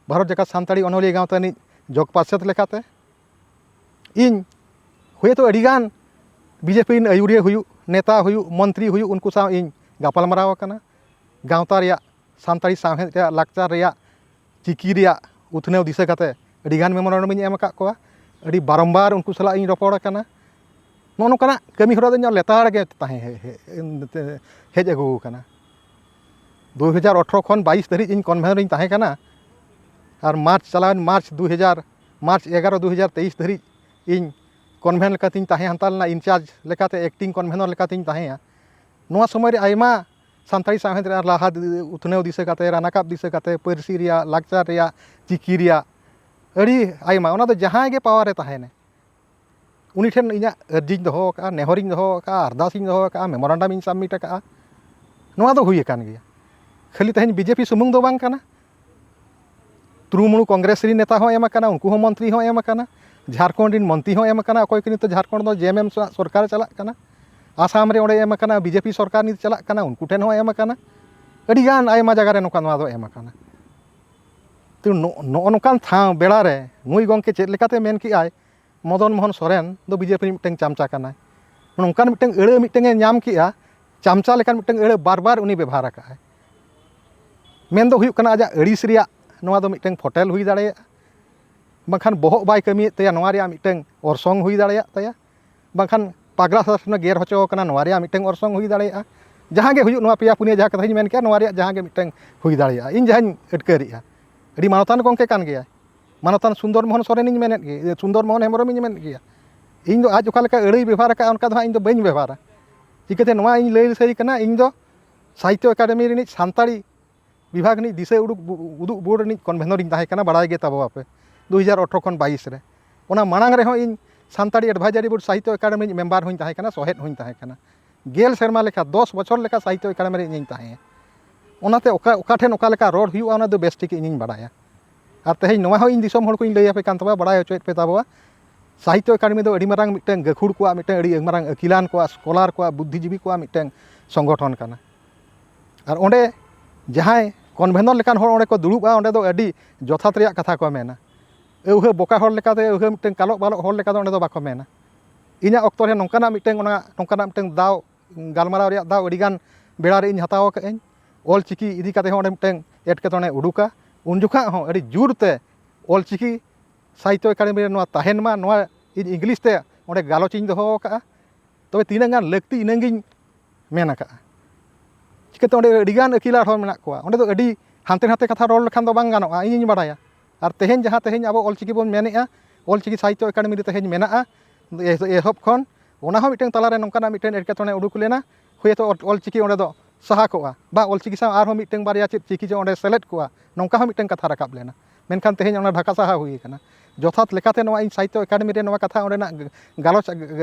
ᱵᱷᱟᱨᱚᱛ ᱡᱟᱠᱟᱛ ᱥᱟᱱᱛᱟᱲᱤ ᱚᱱᱚᱞᱤᱭᱟᱹ ᱜᱟᱶᱛᱟ ᱨᱤᱱᱤᱡ ᱡᱚᱜᱽ ᱯᱟᱨᱥᱮᱛ ᱞᱮᱠᱟᱛᱮ᱾ ᱤᱧ ᱦᱚᱭᱛᱳ ᱟᱹᱰᱤᱜᱟᱱ ᱵᱤᱡᱮᱯᱤ ᱨᱮᱱ ᱟᱹᱭᱩᱨᱤᱭᱟᱹ ᱦᱩᱭᱩᱜ, ᱱᱮᱛᱟ ᱦᱩᱭᱩᱜ, ᱢᱚᱱᱛᱨᱤ ᱦᱩᱭᱩᱜ, ᱩᱱᱠᱩ ᱥᱟᱶ ᱤᱧ ᱜᱟᱯᱟᱞᱢᱟᱨᱟᱣ ᱟᱠᱟᱱᱟ᱾ ᱜᱟᱶᱛᱟ ᱨᱮᱭᱟᱜ, ᱥᱟᱱᱛᱟᱲᱤ ᱥᱟᱶᱦᱮᱫ ᱨᱮᱭᱟᱜ, ᱞᱟᱠᱪᱟᱨ ᱨᱮᱭᱟᱜ, ᱪᱤᱠᱤ ᱨᱮᱭᱟᱜ ᱩᱛᱱᱟᱹᱣ ᱫᱤᱥᱟᱹ ᱠᱟᱛᱮ ᱟᱹᱰᱤᱜᱟᱱ ᱢᱮᱢᱳᱨᱟᱱᱰᱟᱢ ᱤᱧ ᱮᱢ ᱟᱠᱟᱫ ᱠᱚᱣᱟ᱾ ᱟᱹᱰᱤ ᱵᱟᱨᱚᱢᱵᱟᱨ ᱩᱱᱠᱩ ᱥᱟᱞᱟᱜ ᱤᱧ ᱨᱚᱯᱚᱲ ᱟᱠᱟᱱᱟ᱾ ᱱᱚᱜᱼᱚ ᱱᱚᱝᱠᱟᱱᱟᱜ ᱠᱟᱹᱢᱤ ᱦᱚᱨᱟ ᱫᱚ ᱤᱧᱟᱹᱜ ᱞᱮᱛᱟᱲ ᱜᱮ ᱛᱟᱦᱮᱸ ᱦᱮ-, ᱦᱮ-, ᱦᱮᱡ ᱟᱹᱜᱩ ᱟᱠᱟᱱᱟ᱾ ᱫᱩ ᱦᱟᱡᱟᱨ ᱟᱴᱷᱨᱚ ᱠᱷᱚᱱ ᱵᱟᱭᱤᱥ ᱫᱷᱟᱹᱨᱤᱡ ᱤᱧ ᱠᱚᱱᱵᱷᱮᱱᱚᱨ ᱤᱧ ᱛᱟᱦᱮᱸ ᱠᱟᱱᱟ᱾ ᱟᱨ ᱢᱟᱨᱪ, ᱪᱟᱞᱟᱣᱮᱱ ᱢᱟᱨᱪ ᱫᱩ ᱦᱟᱡᱟᱨ, ᱢᱟᱨᱪ ᱮᱜᱟᱨᱚ ᱫᱩ ᱦᱟᱡᱟᱨ ᱛᱮᱭᱤᱥ ᱫᱷᱟᱹᱨᱤᱡ ᱤᱧ ᱠᱚᱱᱵᱷᱮᱱ ᱞᱮᱠᱟᱛᱤᱧ ᱛᱟᱦᱮᱸ ᱦᱟᱛᱟᱲ ᱞᱮᱱᱟ, ᱤᱱᱪᱟᱨᱡᱽ ᱞᱮᱠᱟᱛᱮ, ᱮᱠᱴᱤᱝ ᱠᱚᱱᱵᱷᱮᱱᱚᱨ ᱞᱮᱠᱟᱛᱤᱧ ᱛᱟᱦᱮᱸᱭᱟ᱾ ᱱᱚᱣᱟ ᱥᱚᱢᱚᱭ ᱨᱮ ᱟᱭᱢᱟ ᱥᱟᱱᱛᱟᱲᱤ ᱥᱟᱶᱦᱮᱫ ᱨᱮᱭᱟᱜ ᱞᱟᱦᱟ ᱩᱛᱱᱟᱹᱣ ᱫᱤᱥᱟᱹ ᱠᱟᱛᱮ, ᱨᱟᱱᱟᱠᱟᱵ ᱫᱤᱥᱟᱹ ᱠᱟᱛᱮ, ᱯᱟᱹᱨᱥᱤ ᱨᱮᱭᱟᱜ, ᱞᱟᱠᱪᱟᱨ ᱨᱮᱭᱟᱜ, ᱪᱤᱠᱤ ᱨᱮᱭᱟᱜ, ᱟᱹᱰᱤ ᱟᱭᱢᱟ, ᱚᱱᱟ ᱫᱚ ᱡᱟᱦᱟᱸᱭ ᱜᱮ ᱯᱟᱣᱟᱨ ᱨᱮ ᱛᱟᱦᱮᱱᱮ, ᱩᱱᱤ ᱴᱷᱮᱱ ᱤᱧᱟᱹᱜ ᱟᱹᱨᱡᱤᱧ ᱫᱚᱦᱚ ᱟᱠᱟᱫᱼᱟ, ᱱᱮᱦᱚᱨᱤᱧ ᱫᱚᱦᱚ ᱟᱠᱟᱫᱼᱟ, ᱟᱨᱫᱟᱥᱤᱧ ᱫᱚᱦᱚ ᱟᱠᱟᱫᱼᱟ, ᱢᱮᱢᱳᱨᱟᱱᱰᱟᱢ ᱤᱧ ᱥᱟᱵᱢᱤᱴ ᱟᱠᱟᱫᱼᱟ᱾ ᱱᱚᱣᱟ ᱫᱚ ᱦᱩᱭ ᱟᱠᱟᱱ ᱜᱮᱭᱟ᱾ ᱠᱷᱟᱹᱞᱤ ᱛᱮᱦᱮᱧ ᱵᱤᱡᱮᱯᱤ ᱥᱩᱢᱩᱝ ᱫᱚ ᱵᱟᱝ ᱠᱟᱱᱟ, ᱛᱨᱩᱢᱩᱞ ᱠᱚᱝᱜᱨᱮᱥ ᱨᱤᱱ ᱱᱮᱛᱟ ᱦᱚᱸ ᱮᱢ ᱟᱠᱟᱱᱟ, ᱩᱱᱠᱩ ᱦᱚᱸ ᱢᱚᱱᱛᱨᱤ ᱦᱚᱸ ᱮᱢ ᱟᱠᱟᱱᱟ, ᱡᱷᱟᱲᱠᱷᱚᱸᱰ ᱨᱤᱱ ᱢᱚᱱᱛᱨᱤ ᱦᱚᱸ ᱮᱢ ᱟᱠᱟᱱᱟ, ᱚᱠᱚᱭ ᱠᱚ ᱱᱤᱛᱚᱜ ᱡᱷᱟᱲᱠᱷᱚᱸᱰ ᱫᱚ ᱡᱮ ᱮᱢ ᱮᱢ ᱥᱟᱞᱟᱜ ᱥᱚᱨᱠᱟᱨ ᱪᱟᱞᱟᱜ ᱠᱟᱱᱟ, ᱟᱥᱟᱢ ᱨᱮ ᱚᱸᱰᱮ ᱮᱢ ᱟᱠᱟᱱᱟ, ᱵᱤᱡᱮᱯᱤ ᱥᱚᱨᱠᱟᱨ ᱱᱤᱛ ᱪᱟᱞᱟᱜ ᱠᱟᱱᱟ, ᱩᱱᱠᱩ ᱴᱷᱮᱱ ᱦᱚᱸ ᱮᱢ ᱟᱠᱟᱱᱟ, ᱟᱹᱰᱤᱜᱟᱱ ᱟᱭᱢᱟ ᱡᱟᱭᱜᱟ ᱨᱮ ᱱᱚᱝᱠᱟ ᱱᱚᱣᱟ ᱫᱚ ᱮᱢ ᱟᱠᱟᱱᱟ᱾ ᱛᱚ ᱱᱚ-, ᱱᱚᱜᱼᱚ ᱱᱚᱝᱠᱟᱱ ᱴᱷᱟᱶ ᱵᱮᱲᱟ ᱨᱮ ᱱᱩᱭ ᱜᱚᱢᱠᱮ ᱪᱮᱫ ᱞᱮᱠᱟᱛᱮ ᱢᱮᱱ ᱠᱮᱜᱼᱟᱭ, ᱢᱚᱫᱚᱱ ᱢᱳᱦᱚᱱ ᱥᱚᱨᱮᱱ ᱫᱚ ᱵᱤᱡᱮᱯᱤ ᱨᱤᱱᱤᱡ ᱢᱤᱫᱴᱟᱝ ᱪᱟᱢᱪᱟ ᱠᱟᱱᱟᱭ᱾ ᱱᱚᱝᱠᱟᱱ ᱢᱤᱫᱴᱟᱝ ᱟᱹᱲᱟᱹ ᱢᱤᱫᱴᱟᱝ ᱮ ᱧᱟᱢ ᱠᱮᱜᱼᱟ, ᱪᱟᱢᱪᱟ ᱞᱮᱠᱟᱱ ᱢᱤᱫᱴᱟᱝ ᱟᱹᱲᱟᱹ ᱵᱟᱨ ᱵᱟᱨ ᱩᱱᱤ ᱵᱮᱵᱷᱟᱨ ᱟᱠᱟᱫᱼᱟᱭ᱾ ᱢᱮᱱ ᱫᱚ ᱦᱩᱭᱩᱜ ᱠᱟᱱᱟ, ᱟᱡᱟᱜ ᱟᱹᱲᱤᱥ ᱨᱮᱭᱟᱜ ᱱᱚᱣᱟ ᱫᱚ ᱢᱤᱫᱴᱟᱝ ᱯᱷᱚᱴᱮᱞ ᱦᱩᱭ ᱫᱟᱲᱮᱭᱟᱜᱼᱟ, ᱵᱟᱝᱠᱷᱟᱱ ᱵᱚᱦᱚᱜ ᱵᱟᱭ ᱠᱟᱹᱢᱤᱭᱮᱫ ᱛᱟᱭᱟ, ᱱᱚᱣᱟ ᱨᱮᱭᱟᱜ ᱢᱤᱫᱴᱟᱝ ᱚᱨᱥᱚᱝ ᱦᱩᱭ ᱫᱟᱲᱮᱭᱟᱜ ᱛᱟᱭᱟ, ᱵᱟᱝᱠᱷᱟᱱ ᱯᱟᱜᱽᱞᱟ ᱥᱟᱥᱚᱱᱮ ᱜᱮᱨ ᱦᱚᱪᱚ ᱟᱠᱟᱱᱟ, ᱱᱚᱣᱟ ᱨᱮᱭᱟᱜ ᱢᱤᱫᱴᱟᱝ ᱚᱨᱥᱚᱝ ᱦᱩᱭ ᱫᱟᱲᱮᱭᱟᱜᱼᱟ᱾ ᱡᱟᱦᱟᱸ ᱜᱮ ᱦᱩᱭᱩᱜ, ᱱᱚᱣᱟ ᱯᱮᱭᱟ ᱯᱩᱱᱭᱟᱹ ᱡᱟᱦᱟᱸ ᱠᱟᱛᱷᱟᱧ ᱢᱮᱱ ᱠᱮᱜᱼᱟ, ᱱᱚᱣᱟ ᱨᱮᱭᱟᱜ ᱡᱟᱦᱟᱸ ᱜᱮ ᱢᱤᱫᱴᱟᱝ ᱦᱩᱭ ᱫᱟᱲᱮᱭᱟᱜᱼᱟ᱾ ᱤᱧ ᱡᱟᱦᱟᱸᱧ ᱟᱹᱴᱠᱟᱹᱨᱮᱜᱼᱟ, ᱟᱹᱰᱤ ᱢᱟᱱᱚᱛᱟᱱ ᱜᱚᱢᱠᱮ ᱠᱟᱱ ᱜᱮᱭᱟᱭ, ᱢᱟᱱᱚᱛᱟᱱ ᱥᱩᱱᱫᱚᱨ ᱢᱳᱦᱚᱱ ᱥᱚᱨᱮᱱᱤᱧ ᱢᱮᱱᱮᱫ ᱜᱮ, ᱥᱩᱱᱫᱚᱨ ᱢᱳᱦᱚᱱ ᱦᱮᱢᱵᱨᱚᱢᱤᱧ ᱢᱮᱱᱮᱫ ᱜᱮᱭᱟ᱾ ᱤᱧ ᱫᱚ ᱟᱡ ᱚᱠᱟ ᱞᱮᱠᱟ ᱟᱹᱲᱟᱹᱭ ᱵᱮᱵᱷᱟᱨ ᱟᱠᱟᱫᱼᱟ, ᱚᱱᱠᱟ ᱫᱚ ᱦᱟᱸᱜ ᱤᱧ ᱫᱚ ᱵᱟᱹᱧ ᱵᱮᱵᱷᱟᱨᱟ᱾ ᱪᱤᱠᱟᱹᱛᱮ ᱱᱚᱣᱟ ᱤᱧ ᱞᱟᱹᱭ ᱥᱟᱹᱨᱤ ᱠᱟᱱᱟ, ᱤᱧ ᱫᱚ ᱥᱟᱦᱤᱛᱛᱚ ᱮᱠᱟᱰᱮᱢᱤ ᱨᱤᱱᱤᱡ ᱥᱟᱱᱛᱟᱲᱤ ᱵᱤᱵᱷᱟᱜᱽ ᱨᱤᱱᱤᱡ ᱫᱤᱥᱟᱹ ᱩᱰᱩᱠ ᱵᱚ-, ᱩᱫᱩᱜ ᱵᱳᱨᱰ ᱨᱤᱱᱤᱡ ᱠᱚᱱᱵᱷᱮᱱᱚᱨ ᱤᱧ ᱛᱟᱦᱮᱸ ᱠᱟᱱᱟ, ᱵᱟᱲᱟᱭ ᱜᱮ ᱛᱟᱵᱚ ᱟᱯᱮ, ᱫᱩ ᱦᱟᱡᱟᱨ ᱟᱴᱷᱨᱚ ᱠᱷᱚᱱ ᱵᱟᱭᱤᱥ ᱨᱮ᱾ ᱚᱱᱟ ᱢᱟᱲᱟᱝ ᱨᱮᱦᱚᱸ ᱤᱧ ᱥᱟᱱᱛᱟᱲᱤ ᱮᱰᱵᱷᱟᱭᱡᱟᱨᱤ ᱵᱳᱨᱰ ᱥᱟᱦᱤᱛᱛᱚ ᱮᱠᱟᱰᱮᱢᱤ ᱨᱤᱱᱤᱡ ᱢᱮᱢᱵᱟᱨ ᱦᱚᱸᱧ ᱛᱟᱦᱮᱸ ᱠᱟᱱᱟ, ᱥᱚᱦᱮᱫ ᱦᱚᱸᱧ ᱛᱟᱦᱮᱸ ᱠᱟᱱᱟ᱾ ᱜᱮᱞ ᱥᱮᱨᱢᱟ ᱞᱮᱠᱟ, ᱫᱚᱥ ᱵᱚᱪᱷᱚᱨ ᱞᱮᱠᱟ ᱥᱟᱦᱤᱛᱛᱚ ᱮᱠᱟᱰᱮᱢᱤ ᱨᱮ ᱤᱧᱤᱧ ᱛᱟᱦᱮᱸᱭᱟ᱾ ᱚᱱᱟᱛᱮ ᱚᱠᱟ, ᱚᱠᱟ ᱴᱷᱮᱱ ᱚᱠᱟ ᱞᱮᱠᱟ ᱨᱚᱲ ᱦᱩᱭᱩᱜᱼᱟ, ᱚᱱᱟ ᱫᱚ ᱵᱮᱥ ᱴᱷᱤᱠ ᱤᱧᱤᱧ ᱵᱟᱲᱟᱭᱟ᱾ ᱟᱨ ᱛᱮᱦᱮᱧ ᱱᱚᱣᱟ ᱦᱚᱸ ᱤᱧ ᱫᱤᱥᱚᱢ ᱦᱚᱲ ᱠᱚᱧ ᱞᱟᱹᱭ ᱟᱯᱮ ᱠᱟᱱ ᱛᱟᱵᱚᱱᱟ, ᱵᱟᱲᱟᱭ ᱦᱚᱪᱚᱭᱮᱫ ᱯᱮ ᱛᱟᱵᱚᱱᱟ, ᱥᱟᱦᱤᱛᱛᱚ ᱮᱠᱟᱰᱮᱢᱤ ᱫᱚ ᱟᱹᱰᱤ ᱢᱟᱨᱟᱝ ᱢᱤᱫᱴᱟᱝ ᱜᱟᱹᱠᱷᱩᱲ ᱠᱚᱣᱟᱜ, ᱢᱤᱫᱴᱟᱝ ᱟᱹᱰᱤ ᱢᱟᱨᱟᱝ ᱟᱹᱠᱤᱞᱟᱱ ᱠᱚᱣᱟᱜ, ᱥᱠᱚᱞᱟᱨ ᱠᱚᱣᱟᱜ, ᱵᱩᱫᱽᱫᱷᱤᱡᱤᱵᱤ ᱠᱚᱣᱟᱜ ᱢᱤᱫᱴᱟᱝ ᱥᱚᱝᱜᱚᱴᱷᱚᱱ ᱠᱟᱱᱟ᱾ ᱟᱨ ᱚᱸᱰᱮ ᱡᱟᱦᱟᱸᱭ ᱠᱚᱱᱵᱷᱮᱱᱚᱨ ᱞᱮᱠᱟᱱ ᱦᱚᱲ ᱚᱸᱰᱮ ᱠᱚ ᱫᱩᱲᱩᱵᱼᱟ, ᱚᱸᱰᱮ ᱫᱚ ᱟᱹᱰᱤ ᱡᱚᱛᱷᱟᱛ ᱨᱮᱭᱟᱜ ᱠᱟᱛᱷᱟ ᱠᱚ ᱢᱮᱱᱟ᱾ ᱟᱹᱣᱦᱟᱹ ᱵᱚᱠᱟ ᱦᱚᱲ ᱞᱮᱠᱟᱛᱮ, ᱟᱹᱣᱦᱟᱹ ᱢᱤᱫᱴᱟᱝ ᱠᱟᱞᱚᱜ ᱵᱟᱞᱚᱜ ᱦᱚᱲ ᱞᱮᱠᱟ ᱫᱚ ᱚᱸᱰᱮ ᱫᱚ ᱵᱟᱠᱚ ᱢᱮᱱᱟ᱾ ᱤᱧᱟᱹᱜ ᱚᱠᱛᱚ ᱨᱮ ᱱᱚᱝᱠᱟᱱᱟᱜ ᱢᱤᱫᱴᱟᱝ, ᱚᱱᱟ, ᱱᱚᱝᱠᱟᱱᱟᱜ ᱢᱤᱫᱴᱟᱝ ᱫᱟᱣ, ᱜᱟᱞᱢᱟᱨᱟᱣ ᱨᱮᱭᱟᱜ ᱫᱟᱣ ᱟᱹᱰᱤᱜᱟᱱ ᱵᱮᱲᱟ ᱨᱮ ᱤᱧ ᱦᱟᱛᱟᱣ ᱟᱠᱟᱫᱟᱹᱧ᱾ ᱚᱞ ᱪᱤᱠᱤ ᱤᱫᱤ ᱠᱟᱛᱮ ᱦᱚᱸ ᱚᱸᱰᱮ ᱢᱤᱫᱴᱟᱝ ᱮᱴᱠᱮᱴᱚᱬᱮ ᱩᱰᱩᱠᱟ᱾ ᱩᱱ ᱡᱚᱠᱷᱟᱜ ᱦᱚᱸ ᱟᱹᱰᱤ ᱡᱳᱨ ᱛᱮ ᱚᱞ ᱪᱤᱠᱤ ᱥᱟᱦᱤᱛᱛᱚ ᱮᱠᱟᱰᱮᱢᱤ ᱨᱮ ᱱᱚᱣᱟ ᱛᱟᱦᱮᱱ ᱢᱟ, ᱱᱚᱣᱟ ᱤᱧ ᱤᱝᱞᱤᱥ ᱛᱮ ᱚᱸᱰᱮ ᱜᱟᱞᱚᱪ ᱤᱧ ᱫᱚᱦᱚ ᱟᱠᱟᱫᱼᱟ᱾ ᱛᱚᱵᱮ ᱛᱤᱱᱟᱹᱜ ᱜᱟᱱ ᱞᱟᱹᱠᱛᱤ, ᱤᱱᱟᱹᱜᱤᱧ ᱢᱮᱱ ᱟᱠᱟᱫᱼᱟ᱾ ᱪᱤᱠᱟᱹᱛᱮ ᱚᱸᱰᱮ ᱟᱹᱰᱤᱜᱟᱱ ᱟᱹᱠᱤᱞᱟᱱ ᱦᱚᱲ ᱢᱮᱱᱟᱜ ᱠᱚᱣᱟ, ᱚᱸᱰᱮ ᱫᱚ ᱟᱹᱰᱤ ᱦᱟᱱᱛᱮ ᱱᱟᱛᱮ ᱠᱟᱛᱷᱟ ᱨᱚᱲ ᱞᱮᱠᱷᱟᱱ ᱫᱚ ᱵᱟᱝ ᱜᱟᱱᱚᱜᱼᱟ, ᱤᱧᱤᱧ ᱵᱟᱲᱟᱭᱟ᱾ ᱟᱨ ᱛᱮᱦᱮᱧ ᱡᱟᱦᱟᱸ ᱛᱮᱦᱮᱧ ᱟᱵᱚ ᱚᱞ ᱪᱤᱠᱤ ᱵᱚᱱ ᱢᱮᱱᱮᱫᱼᱟ, ᱚᱞ ᱪᱤᱠᱤ ᱥᱟᱦᱤᱛᱛᱚ ᱮᱠᱟᱰᱮᱢᱤ ᱨᱮ ᱛᱮᱦᱮᱧ ᱢᱮᱱᱟᱜᱼᱟ, ᱮᱦ-, ᱮᱦᱚᱵ ᱠᱷᱚᱱ ᱚᱱᱟ ᱦᱚᱸ ᱢᱤᱫᱴᱟᱝ ᱛᱟᱞᱟᱨᱮ ᱱᱚᱝᱠᱟᱱᱟᱜ ᱢᱤᱫᱴᱟᱝ ᱮᱴᱠᱮᱴᱚᱬᱮ ᱩᱰᱩᱠ ᱞᱮᱱᱟ, ᱦᱳᱭᱛᱳ ᱚᱞ-, ᱚᱞ ᱪᱤᱠᱤ ᱚᱸᱰᱮ ᱫᱚ ᱥᱟᱦᱟ ᱠᱚᱜᱼᱟ, ᱵᱟ ᱚᱞ ᱪᱤᱠᱤ ᱥᱟᱶ ᱟᱨᱦᱚᱸ ᱢᱤᱫᱴᱟᱝ ᱵᱟᱨᱭᱟ ᱪᱮᱫ ᱪᱤᱠᱤ ᱪᱚ ᱚᱸᱰᱮ ᱥᱮᱞᱮᱫ ᱠᱚᱜᱼᱟ, ᱱᱚᱝᱠᱟ ᱦᱚᱸ ᱢᱤᱫᱴᱟᱝ ᱠᱟᱛᱷᱟ ᱨᱟᱠᱟᱵ ᱞᱮᱱᱟ᱾ ᱢᱮᱱᱠᱷᱟᱱ ᱛᱮᱦᱮᱧ ᱚᱱᱟ ᱰᱷᱟᱠᱟ ᱥᱟᱦᱟ ᱦᱩᱭ ᱟᱠᱟᱱᱟ᱾ ᱡᱚᱛᱷᱟᱛ ᱞᱮᱠᱟᱛᱮ ᱱᱚᱣᱟ ᱤᱧ ᱥᱟᱦᱤᱛᱛᱚ ᱮᱠᱟᱰᱮᱢᱤ ᱨᱮ ᱱᱚᱣᱟ ᱠᱟᱛᱷᱟ ᱚᱸᱰᱮᱱᱟᱜ ᱜᱟᱞᱚᱪ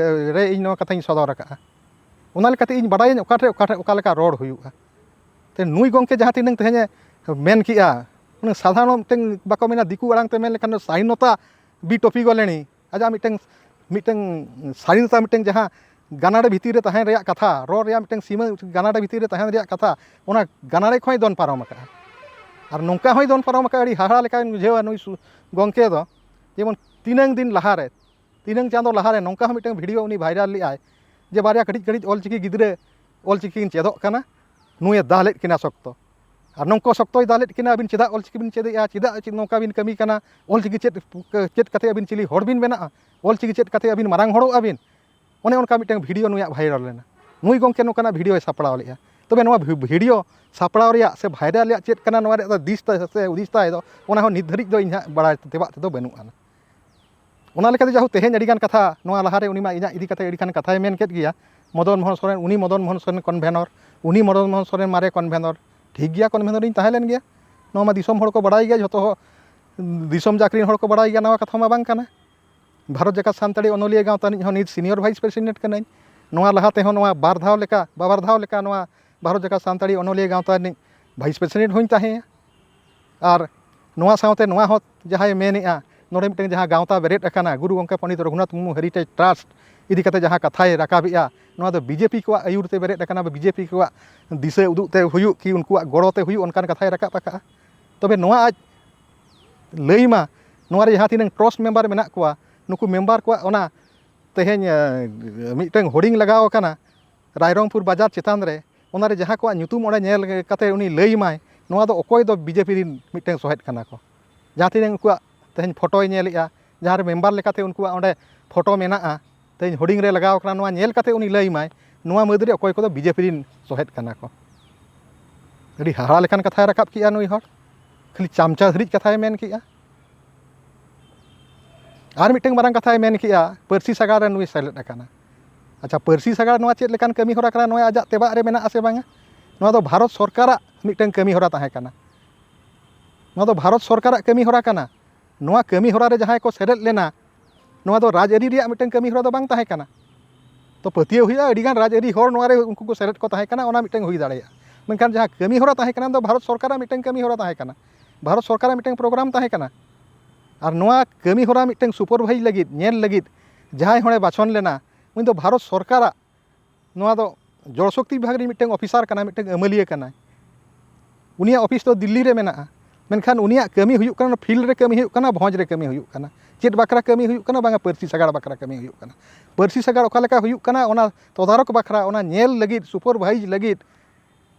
ᱨᱮ ᱤᱧ ᱱᱚᱣᱟ ᱠᱟᱛᱷᱟᱧ ᱥᱚᱫᱚᱨ ᱟᱠᱟᱫᱼᱟ᱾ ᱚᱱᱟ ᱞᱮᱠᱟᱛᱮ ᱤᱧ ᱵᱟᱰᱟᱭᱟᱹᱧ ᱚᱠᱟ ᱴᱷᱮᱱ, ᱚᱠᱟ ᱴᱷᱮᱱ ᱚᱠᱟ ᱞᱮᱠᱟ ᱨᱚᱲ ᱦᱩᱭᱩᱜᱼᱟ᱾ ᱛᱮ ᱱᱩᱭ ᱜᱚᱢᱠᱮ ᱡᱟᱦᱟᱸ ᱛᱤᱱᱟᱹᱝ ᱛᱮᱦᱮᱧᱮ ᱢᱮᱱ ᱠᱮᱜᱼᱟ, ᱩᱱᱟᱹᱜ ᱥᱟᱫᱷᱟᱨᱚᱱ ᱢᱤᱫᱴᱟᱝ, ᱵᱟᱠᱚ ᱢᱮᱱᱟ, ᱫᱤᱠᱩ ᱟᱲᱟᱝ ᱛᱮ ᱢᱮᱱ ᱞᱮᱠᱷᱟᱱ ᱫᱚ ᱥᱟᱭᱤᱱᱚᱛᱟ ᱵᱤᱴᱚᱯᱤ ᱜᱚᱞᱮᱱᱤ, ᱟᱡᱟᱜ ᱢᱤᱫᱴᱟᱝ, ᱢᱤᱫᱴᱟᱝ ᱥᱟᱫᱷᱤᱱᱚᱛᱟ, ᱢᱤᱫᱴᱟᱝ ᱡᱟᱦᱟᱸ ᱜᱟᱱᱟᱰᱮ ᱵᱷᱤᱛᱤᱨ ᱨᱮ ᱛᱟᱦᱮᱱ ᱨᱮᱭᱟᱜ ᱠᱟᱛᱷᱟ, ᱨᱚᱲ ᱨᱮᱭᱟᱜ ᱢᱤᱫᱴᱟᱝ ᱥᱤᱢᱟᱹ, ᱜᱟᱱᱟᱰᱮ ᱵᱷᱤᱛᱤᱨ ᱨᱮ ᱛᱟᱦᱮᱱ ᱨᱮᱭᱟᱜ ᱠᱟᱛᱷᱟ, ᱚᱱᱟ ᱜᱟᱱᱟᱰᱮ ᱠᱷᱚᱱ ᱫᱚᱱ ᱯᱟᱨᱚᱢ ᱟᱠᱟᱫᱼᱟ᱾ ᱟᱨ ᱱᱚᱝᱠᱟ ᱦᱚᱸᱭ ᱫᱚᱱ ᱯᱟᱨᱚᱢ ᱟᱠᱟᱫᱼᱟ, ᱟᱹᱰᱤ ᱦᱟᱦᱟᱲᱟ ᱞᱮᱠᱟᱧ ᱵᱩᱡᱷᱟᱹᱣᱟ ᱱᱩᱭ ᱥᱩ-, ᱜᱚᱢᱠᱮ ᱫᱚ, ᱡᱮᱢᱚᱱ ᱛᱤᱱᱟᱹᱝ ᱫᱤᱱ ᱞᱟᱦᱟᱨᱮ, ᱛᱤᱱᱟᱹᱝ ᱪᱟᱸᱫᱚ ᱞᱟᱦᱟᱨᱮ ᱱᱚᱝᱠᱟ ᱦᱚᱸ ᱢᱤᱫᱴᱟᱝ ᱵᱷᱤᱰᱤᱭᱳ ᱩᱱᱤ ᱵᱷᱟᱭᱨᱟᱞ ᱞᱮᱫᱼᱟᱭ ᱡᱮ ᱵᱟᱨᱭᱟ ᱠᱟᱹᱴᱤᱡ ᱠᱟᱹᱴᱤᱡ ᱚᱞᱪᱤᱠᱤ ᱜᱤᱫᱽᱨᱟᱹ ᱚᱞᱪᱤᱠᱤ ᱠᱤᱱ ᱪᱮᱫᱚᱜ ᱠᱟᱱᱟ, ᱱᱩᱭᱮ ᱫᱟᱞᱮᱫ ᱠᱤᱱᱟ ᱥᱚᱠᱛᱚ᱾ ᱟᱨ ᱱᱚᱝᱠᱟ ᱥᱚᱠᱛᱚᱭ ᱫᱟᱞᱮᱫ ᱠᱤᱱᱟ, "ᱟᱹᱵᱤᱱ ᱪᱮᱫᱟᱜ ᱚᱞᱪᱤᱠᱤ ᱵᱤᱱ ᱪᱮᱫᱮᱜᱼᱟ? ᱪᱮᱫᱟᱜ ᱪᱮᱫ ᱱᱚᱝᱠᱟ ᱵᱤᱱ ᱠᱟᱹᱢᱤ ᱠᱟᱱᱟ? ᱚᱞᱪᱤᱠᱤ ᱪᱮᱫ, ᱪᱮᱫ ᱠᱟᱛᱮ ᱟᱹᱵᱤᱱ ᱪᱤᱞᱤ ᱦᱚᱲ ᱵᱤᱱ ᱵᱮᱱᱟᱜᱼᱟ? ᱚᱞᱪᱤᱠᱤ ᱪᱮᱫ ᱠᱟᱛᱮ ᱟᱹᱵᱤᱱ ᱢᱟᱨᱟᱝ ᱦᱚᱲᱚᱜ ᱟᱹᱵᱤᱱ?" ᱚᱱᱮ ᱚᱱᱠᱟ ᱢᱤᱫᱴᱟᱝ ᱵᱷᱤᱰᱤᱭᱳ ᱱᱩᱭᱟᱜ ᱵᱷᱟᱭᱨᱟᱞ ᱞᱮᱱᱟ᱾ ᱱᱩᱭ ᱜᱚᱢᱠᱮ ᱱᱚᱝᱠᱟᱱᱟᱜ ᱵᱷᱤᱰᱤᱭᱳᱭ ᱥᱟᱯᱲᱟᱣ ᱞᱮᱫᱼᱟ᱾ ᱛᱚᱵᱮ ᱱᱚᱣᱟ ᱵᱷᱤ-, ᱵᱷᱤᱰᱤᱭᱳ ᱥᱟᱯᱲᱟᱣ ᱨᱮᱭᱟᱜ ᱥᱮ ᱵᱷᱟᱭᱨᱟᱞ ᱨᱮᱭᱟᱜ ᱪᱮᱫ ᱠᱟᱱᱟ, ᱱᱚᱣᱟ ᱨᱮᱭᱟᱜ ᱫᱚ ᱫᱤᱥ ᱛᱟᱭ ᱥᱮ ᱦᱩᱫᱤᱥ ᱛᱟᱭ ᱫᱚ, ᱚᱱᱟ ᱦᱚᱸ ᱱᱤᱛ ᱫᱷᱟᱹᱨᱤᱡ ᱫᱚ ᱤᱧᱟᱹᱜ ᱵᱟᱲᱟᱭ ᱛᱮᱵᱟᱜ ᱛᱮᱫᱚ ᱵᱟᱹᱱᱩᱜ ᱟᱱᱟ᱾ ᱚᱱᱟ ᱞᱮᱠᱟᱛᱮ ᱡᱟᱦᱳᱠ, ᱛᱮᱦᱮᱧ ᱟᱹᱰᱤᱜᱟᱱ ᱠᱟᱛᱷᱟ ᱱᱚᱣᱟ ᱞᱟᱦᱟᱨᱮ ᱩᱱᱤ ᱢᱟ ᱤᱧᱟᱹᱜ ᱤᱫᱤ ᱠᱟᱛᱮ ᱟᱹᱰᱤᱜᱟᱱ ᱠᱟᱛᱷᱟᱭ ᱢᱮᱱ ᱠᱮᱫ ᱜᱮᱭᱟ᱾ ᱢᱚᱫᱚᱱ ᱢᱳᱦᱚᱱ ᱥᱚᱨᱮᱱ, ᱩᱱᱤ ᱢᱚᱫᱚᱱ ᱢᱳᱦᱚᱱ ᱥᱚᱨᱮᱱ ᱠᱚᱱᱵᱷᱮᱱᱚᱨ, ᱩᱱᱤ ᱢᱚᱫᱚᱱ ᱢᱳᱦᱚᱱ ᱥᱚᱨᱮᱱ ᱢᱟᱨᱮ ᱠᱚᱱᱵᱷᱮᱱᱚᱨ, ᱴᱷᱤᱠ ᱜᱮᱭᱟ, ᱠᱚᱱᱵᱷᱮᱱᱚᱨ ᱤᱧ ᱛᱟᱦᱮᱸ ᱞᱮᱱ ᱜᱮᱭᱟ᱾ ᱱᱚᱣᱟ ᱢᱟ ᱫᱤᱥᱚᱢ ᱦᱚᱲ ᱠᱚ ᱵᱟᱲᱟᱭ ᱜᱮᱭᱟ, ᱡᱷᱚᱛᱚ ᱦᱚ-, ᱫᱤᱥᱚᱢ ᱡᱟᱠ ᱨᱮᱱ ᱦᱚᱲ ᱠᱚ ᱵᱟᱲᱟᱭ ᱜᱮᱭᱟ, ᱱᱚᱣᱟ ᱠᱟᱛᱷᱟ ᱢᱟ ᱵᱟᱝ ᱠᱟᱱᱟ᱾ ᱵᱷᱟᱨᱚᱛ ᱡᱟᱠᱟᱛ ᱥᱟᱱᱛᱟᱲᱤ ᱚᱱᱚᱞᱤᱭᱟᱹ ᱜᱟᱶᱛᱟ ᱨᱤᱱᱤᱡ ᱦᱚᱸ ᱱᱤᱛ ᱥᱤᱱᱤᱭᱚᱨ ᱵᱷᱟᱭᱤᱥ ᱯᱨᱮᱥᱤᱰᱮᱱᱴ ᱠᱟᱹᱱᱟᱹᱧ᱾ ᱱᱚᱣᱟ ᱞᱟᱦᱟ ᱛᱮᱦᱚᱸ ᱱᱚᱣᱟ ᱵᱟᱨ ᱫᱷᱟᱣ ᱞᱮᱠᱟ, ᱵᱟᱵᱟᱨ ᱫᱷᱟᱣ ᱞᱮᱠᱟ ᱱᱚᱣᱟ ᱵᱷᱟᱨᱚᱛ ᱡᱟᱠᱟᱛ ᱥᱟᱱᱛᱟᱲᱤ ᱚᱱᱚᱞᱤᱭᱟᱹ ᱜᱟᱶᱛᱟ ᱨᱤᱱᱤᱡ vice president ᱦᱚᱧ ᱛᱟᱦᱮᱸᱭᱟ᱾ ᱟᱨ ᱱᱚᱣᱟ ᱥᱟᱶᱛᱮ ᱱᱚᱣᱟ ᱦᱚᱸ ᱡᱟᱦᱟᱸᱭ ᱢᱮᱱᱮᱜᱼᱟ, ᱱᱚᱰᱮ ᱢᱤᱫᱴᱟᱝ ᱡᱟᱦᱟᱸ ᱜᱟᱶᱛᱟ ᱵᱮᱨᱮᱫ ᱟᱠᱟᱱᱟ ᱜᱩᱨᱩ ᱜᱚᱢᱠᱮ ᱯᱚᱱᱰᱤᱛ ᱨᱚᱜᱷᱩᱱᱟᱛᱷ ᱢᱩᱨᱢᱩ Heritage Trust ᱤᱫᱤ ᱠᱟᱛᱮ ᱡᱟᱦᱟᱸ ᱠᱟᱛᱷᱟᱭ ᱨᱟᱠᱟᱵᱮᱜᱼᱟ, ᱱᱚᱣᱟ ᱫᱚ BJP ᱠᱚᱣᱟᱜ ᱟᱹᱭᱩᱨ ᱛᱮ ᱵᱮᱨᱮᱫ ᱟᱠᱟᱱᱟ, BJP ᱠᱚᱣᱟᱜ ᱫᱤᱥᱟᱹ ᱩᱫᱩᱜ ᱛᱮ ᱦᱩᱭᱩᱜ ᱠᱤ ᱩᱱᱠᱩᱣᱟᱜ ᱜᱚᱲᱚ ᱛᱮ ᱦᱩᱭᱩᱜ, ᱚᱱᱠᱟᱱ ᱠᱟᱛᱷᱟᱭ ᱨᱟᱠᱟᱵ ᱟᱠᱟᱜᱼᱟ᱾ ᱛᱚᱵᱮ ᱱᱚᱣᱟ ᱟᱡ ᱞᱟᱹᱭ ᱢᱟ, ᱱᱚᱣᱟ ᱨᱮ ᱡᱟᱦᱟᱸ ᱛᱤᱱᱟᱹᱝ trust member ᱢᱮᱱᱟᱜ ᱠᱚᱣᱟ, ᱱᱩᱠᱩ member ᱠᱚᱣᱟᱜ ᱚᱱᱟ ᱛᱮᱦᱮᱧ, ᱮ, ᱢᱤᱫᱴᱟᱝ ᱦᱳᱨᱰᱤᱝ ᱞᱟᱜᱟᱣ ᱟᱠᱟᱱᱟ ᱨᱟᱭᱨᱚᱝᱯᱩᱨ ᱵᱟᱡᱟᱨ ᱪᱮᱛᱟᱱ ᱨᱮ, ᱚᱱᱟ ᱨᱮ ᱡᱟᱦᱟᱸ ᱠᱚᱣᱟᱜ ᱧᱩᱛᱩᱢ ᱚᱸᱰᱮ ᱧᱮᱞ ᱠᱟᱛᱮ ᱩᱱᱤ ᱞᱟᱹᱭ ᱢᱟᱭ, ᱱᱚᱣᱟ ᱫᱚ ᱚᱠᱚᱭ ᱫᱚ BJP ᱨᱤᱱ ᱢᱤᱫᱴᱟᱝ ᱥᱚᱦᱮᱫ ᱠᱟᱱᱟ ᱠᱚ᱾ ᱡᱟᱦᱟᱸ ᱛᱤᱱᱟᱹᱜ ᱩᱱᱠᱩᱣᱟᱜ ᱛᱮᱦᱮᱧ ᱯᱷᱳᱴᱳᱭ ᱧᱮᱞᱮᱜᱼᱟ, ᱡᱟᱦᱟᱸ ᱨᱮ member ᱞᱮᱠᱟᱛᱮ ᱩᱱᱠᱩᱣᱟᱜ ᱚᱸᱰᱮ ᱯᱷᱳᱴᱳ ᱢᱮᱱᱟᱜᱼᱟ, ᱛᱮᱦᱮᱧ ᱦᱳᱨᱰᱤᱝ ᱨᱮ ᱞᱟᱜᱟᱣ ᱟᱠᱟᱱᱟ, ᱱᱚᱣᱟ ᱧᱮᱞ ᱠᱟᱛᱮ ᱩᱱᱤ ᱞᱟᱹᱭ ᱢᱟᱭ, ᱱᱚᱣᱟ ᱢᱩᱫᱽ ᱨᱮ ᱚᱠᱚᱭ ᱠᱚᱫᱚ BJP ᱨᱤᱱ ᱥᱚᱦᱮᱫ ᱠᱟᱱᱟ ᱠᱚ᱾ ᱟᱹᱰᱤ ᱦᱟᱦᱟᱲᱟ ᱞᱮᱠᱟᱱ ᱠᱟᱛᱷᱟᱭ ᱨᱟᱠᱟᱵ ᱠᱮᱜᱼᱟ ᱱᱩᱭ ᱦᱚᱲ, ᱠᱷᱟᱹᱞᱤ ᱪᱟᱢᱪᱟ ᱫᱷᱟᱹᱨᱤᱡ ᱠᱟᱛᱷᱟᱭ ᱢᱮᱱ ᱠᱮᱜᱼᱟ᱾ ᱟᱨ ᱢᱤᱫᱴᱟᱝ ᱢᱟᱨᱟᱝ ᱠᱟᱛᱷᱟᱭ ᱢᱮᱱ ᱠᱮᱜᱼᱟ, ᱯᱟᱹᱨᱥᱤ ᱥᱟᱜᱟᱲ ᱨᱮ ᱱᱩᱭ ᱥᱮᱞᱮᱫ ᱟᱠᱟᱱᱟ᱾ ᱟᱪᱪᱷᱟ, ᱯᱟᱹᱨᱥᱤ ᱥᱟᱜᱟᱲ ᱱᱚᱣᱟ ᱪᱮᱫ ᱞᱮᱠᱟᱱ ᱠᱟᱹᱢᱤ ᱦᱚᱨᱟ ᱠᱟᱱᱟ? ᱱᱚᱣᱟ ᱟᱡᱟᱜ ᱛᱮᱵᱟᱜ ᱨᱮ ᱢᱮᱱᱟᱜᱼᱟ ᱥᱮ ᱵᱟᱝᱟ? ᱱᱚᱣᱟ ᱫᱚ ᱵᱷᱟᱨᱚᱛ ᱥᱚᱨᱠᱟᱨᱟᱜ ᱢᱤᱫᱴᱟᱝ ᱠᱟᱹᱢᱤ ᱦᱚᱨᱟ ᱛᱟᱦᱮᱸ ᱠᱟᱱᱟ᱾ ᱱᱚᱣᱟ ᱫᱚ ᱵᱷᱟᱨᱚᱛ ᱥᱚᱨᱠᱟᱨᱟᱜ ᱠᱟᱹᱢᱤ ᱦᱚᱨᱟ ᱠᱟᱱᱟ᱾ ᱱᱚᱣᱟ ᱠᱟᱹᱢᱤ ᱦᱚᱨᱟ ᱨᱮ ᱡᱟᱦᱟᱸᱭ ᱠᱚ ᱥᱮᱞᱮᱫ ᱞᱮᱱᱟ, ᱱᱚᱣᱟ ᱫᱚ ᱨᱟᱡᱽᱟᱹᱨᱤ ᱨᱮᱭᱟᱜ ᱢᱤᱫᱴᱟᱝ ᱠᱟᱹᱢᱤ ᱦᱚᱨᱟ ᱫᱚ ᱵᱟᱝ ᱛᱟᱦᱮᱸ ᱠᱟᱱᱟ᱾ ᱛᱚ ᱯᱟᱹᱛᱭᱟᱹᱣ ᱦᱩᱭᱩᱜᱼᱟ, ᱟᱹᱰᱤᱜᱟᱱ ᱨᱟᱡᱽᱟᱹᱨᱤ ᱦᱚᱲ ᱱᱚᱣᱟ ᱨᱮ ᱩᱱᱠᱩ ᱠᱚ ᱥᱮᱞᱮᱫ ᱠᱚ ᱛᱟᱦᱮᱸ ᱠᱟᱱᱟ, ᱚᱱᱟ ᱢᱤᱫᱴᱟᱝ ᱦᱩᱭ ᱫᱟᱲᱮᱭᱟᱜᱼᱟ᱾ ᱢᱮᱱᱠᱷᱟᱱ ᱡᱟᱦᱟᱸ ᱠᱟᱹᱢᱤ ᱦᱚᱨᱟ ᱛᱟᱦᱮᱸ ᱠᱟᱱᱟ, ᱚᱱᱟ ᱫᱚ ᱵᱷᱟᱨᱚᱛ ᱥᱚᱨᱠᱟᱨᱟᱜ ᱢᱤᱫᱴᱟᱝ ᱠᱟᱹᱢᱤ ᱦᱚᱨᱟ ᱛᱟᱦᱮᱸ ᱠᱟᱱᱟ, ᱵᱷᱟᱨᱚᱛ ᱥᱚᱨᱠᱟᱨᱟᱜ ᱢᱤᱫᱴᱟᱝ program ᱛᱟᱦᱮᱸ ᱠᱟᱱᱟ᱾ ᱟᱨ ᱱᱚᱣᱟ ᱠᱟᱹᱢᱤ ᱦᱚᱨᱟ ᱢᱤᱫᱴᱟᱝ supervise ᱞᱟᱹᱜᱤᱫ, ᱧᱮᱞ ᱞᱟᱹᱜᱤᱫ ᱡᱟᱦᱟᱸᱭ ᱦᱚᱲᱮ ᱵᱟᱪᱷᱚᱱ ᱞᱮᱱᱟ, ᱩᱱᱤ ᱫᱚ ᱵᱷᱟᱨᱚᱛ ᱥᱚᱨᱠᱟᱨᱟᱜ, ᱱᱚᱣᱟ ᱫᱚ ᱡᱚᱞ ᱥᱚᱠᱛᱤ ᱵᱤᱵᱷᱟᱜᱽ ᱨᱮᱱ ᱢᱤᱫᱴᱟᱝ officer ᱠᱟᱱᱟᱭ, ᱢᱤᱫᱴᱟᱝ ᱟᱹᱢᱟᱹᱞᱤᱭᱟᱹ ᱠᱟᱱᱟᱭ᱾ ᱩᱱᱤᱭᱟᱜ office ᱫᱚ ᱫᱤᱞᱞᱤ ᱨᱮ ᱢᱮᱱᱟᱜᱼᱟ, ᱢᱮᱱᱠᱷᱟᱱ ᱩᱱᱤᱭᱟᱜ ᱠᱟᱹᱢᱤ ᱦᱩᱭᱩᱜ ᱠᱟᱱᱟ, field ᱨᱮ ᱠᱟᱹᱢᱤ ᱦᱩᱭᱩᱜ ᱠᱟᱱᱟ, ᱵᱷᱚᱸᱡᱽ ᱨᱮ ᱠᱟᱹᱢᱤ ᱦᱩᱭᱩᱜ ᱠᱟᱱᱟ᱾ ᱪᱮᱫ ᱵᱟᱠᱷᱨᱟ ᱠᱟᱹᱢᱤ ᱦᱩᱭᱩᱜ ᱠᱟᱱᱟ? ᱵᱟᱝᱟ, ᱯᱟᱹᱨᱥᱤ ᱥᱟᱜᱟᱲ ᱵᱟᱠᱷᱨᱟ ᱠᱟᱹᱢᱤ ᱦᱩᱭᱩᱜ ᱠᱟᱱᱟ᱾ ᱯᱟᱹᱨᱥᱤ ᱥᱟᱜᱟᱲ ᱚᱠᱟ ᱞᱮᱠᱟ ᱦᱩᱭᱩᱜ ᱠᱟᱱᱟ, ᱚᱱᱟ ᱛᱚᱫᱟᱨᱚᱠ ᱵᱟᱠᱷᱨᱟ, ᱚᱱᱟ ᱧᱮᱞ ᱞᱟᱹᱜᱤᱫ, supervise ᱞᱟᱹᱜᱤᱫ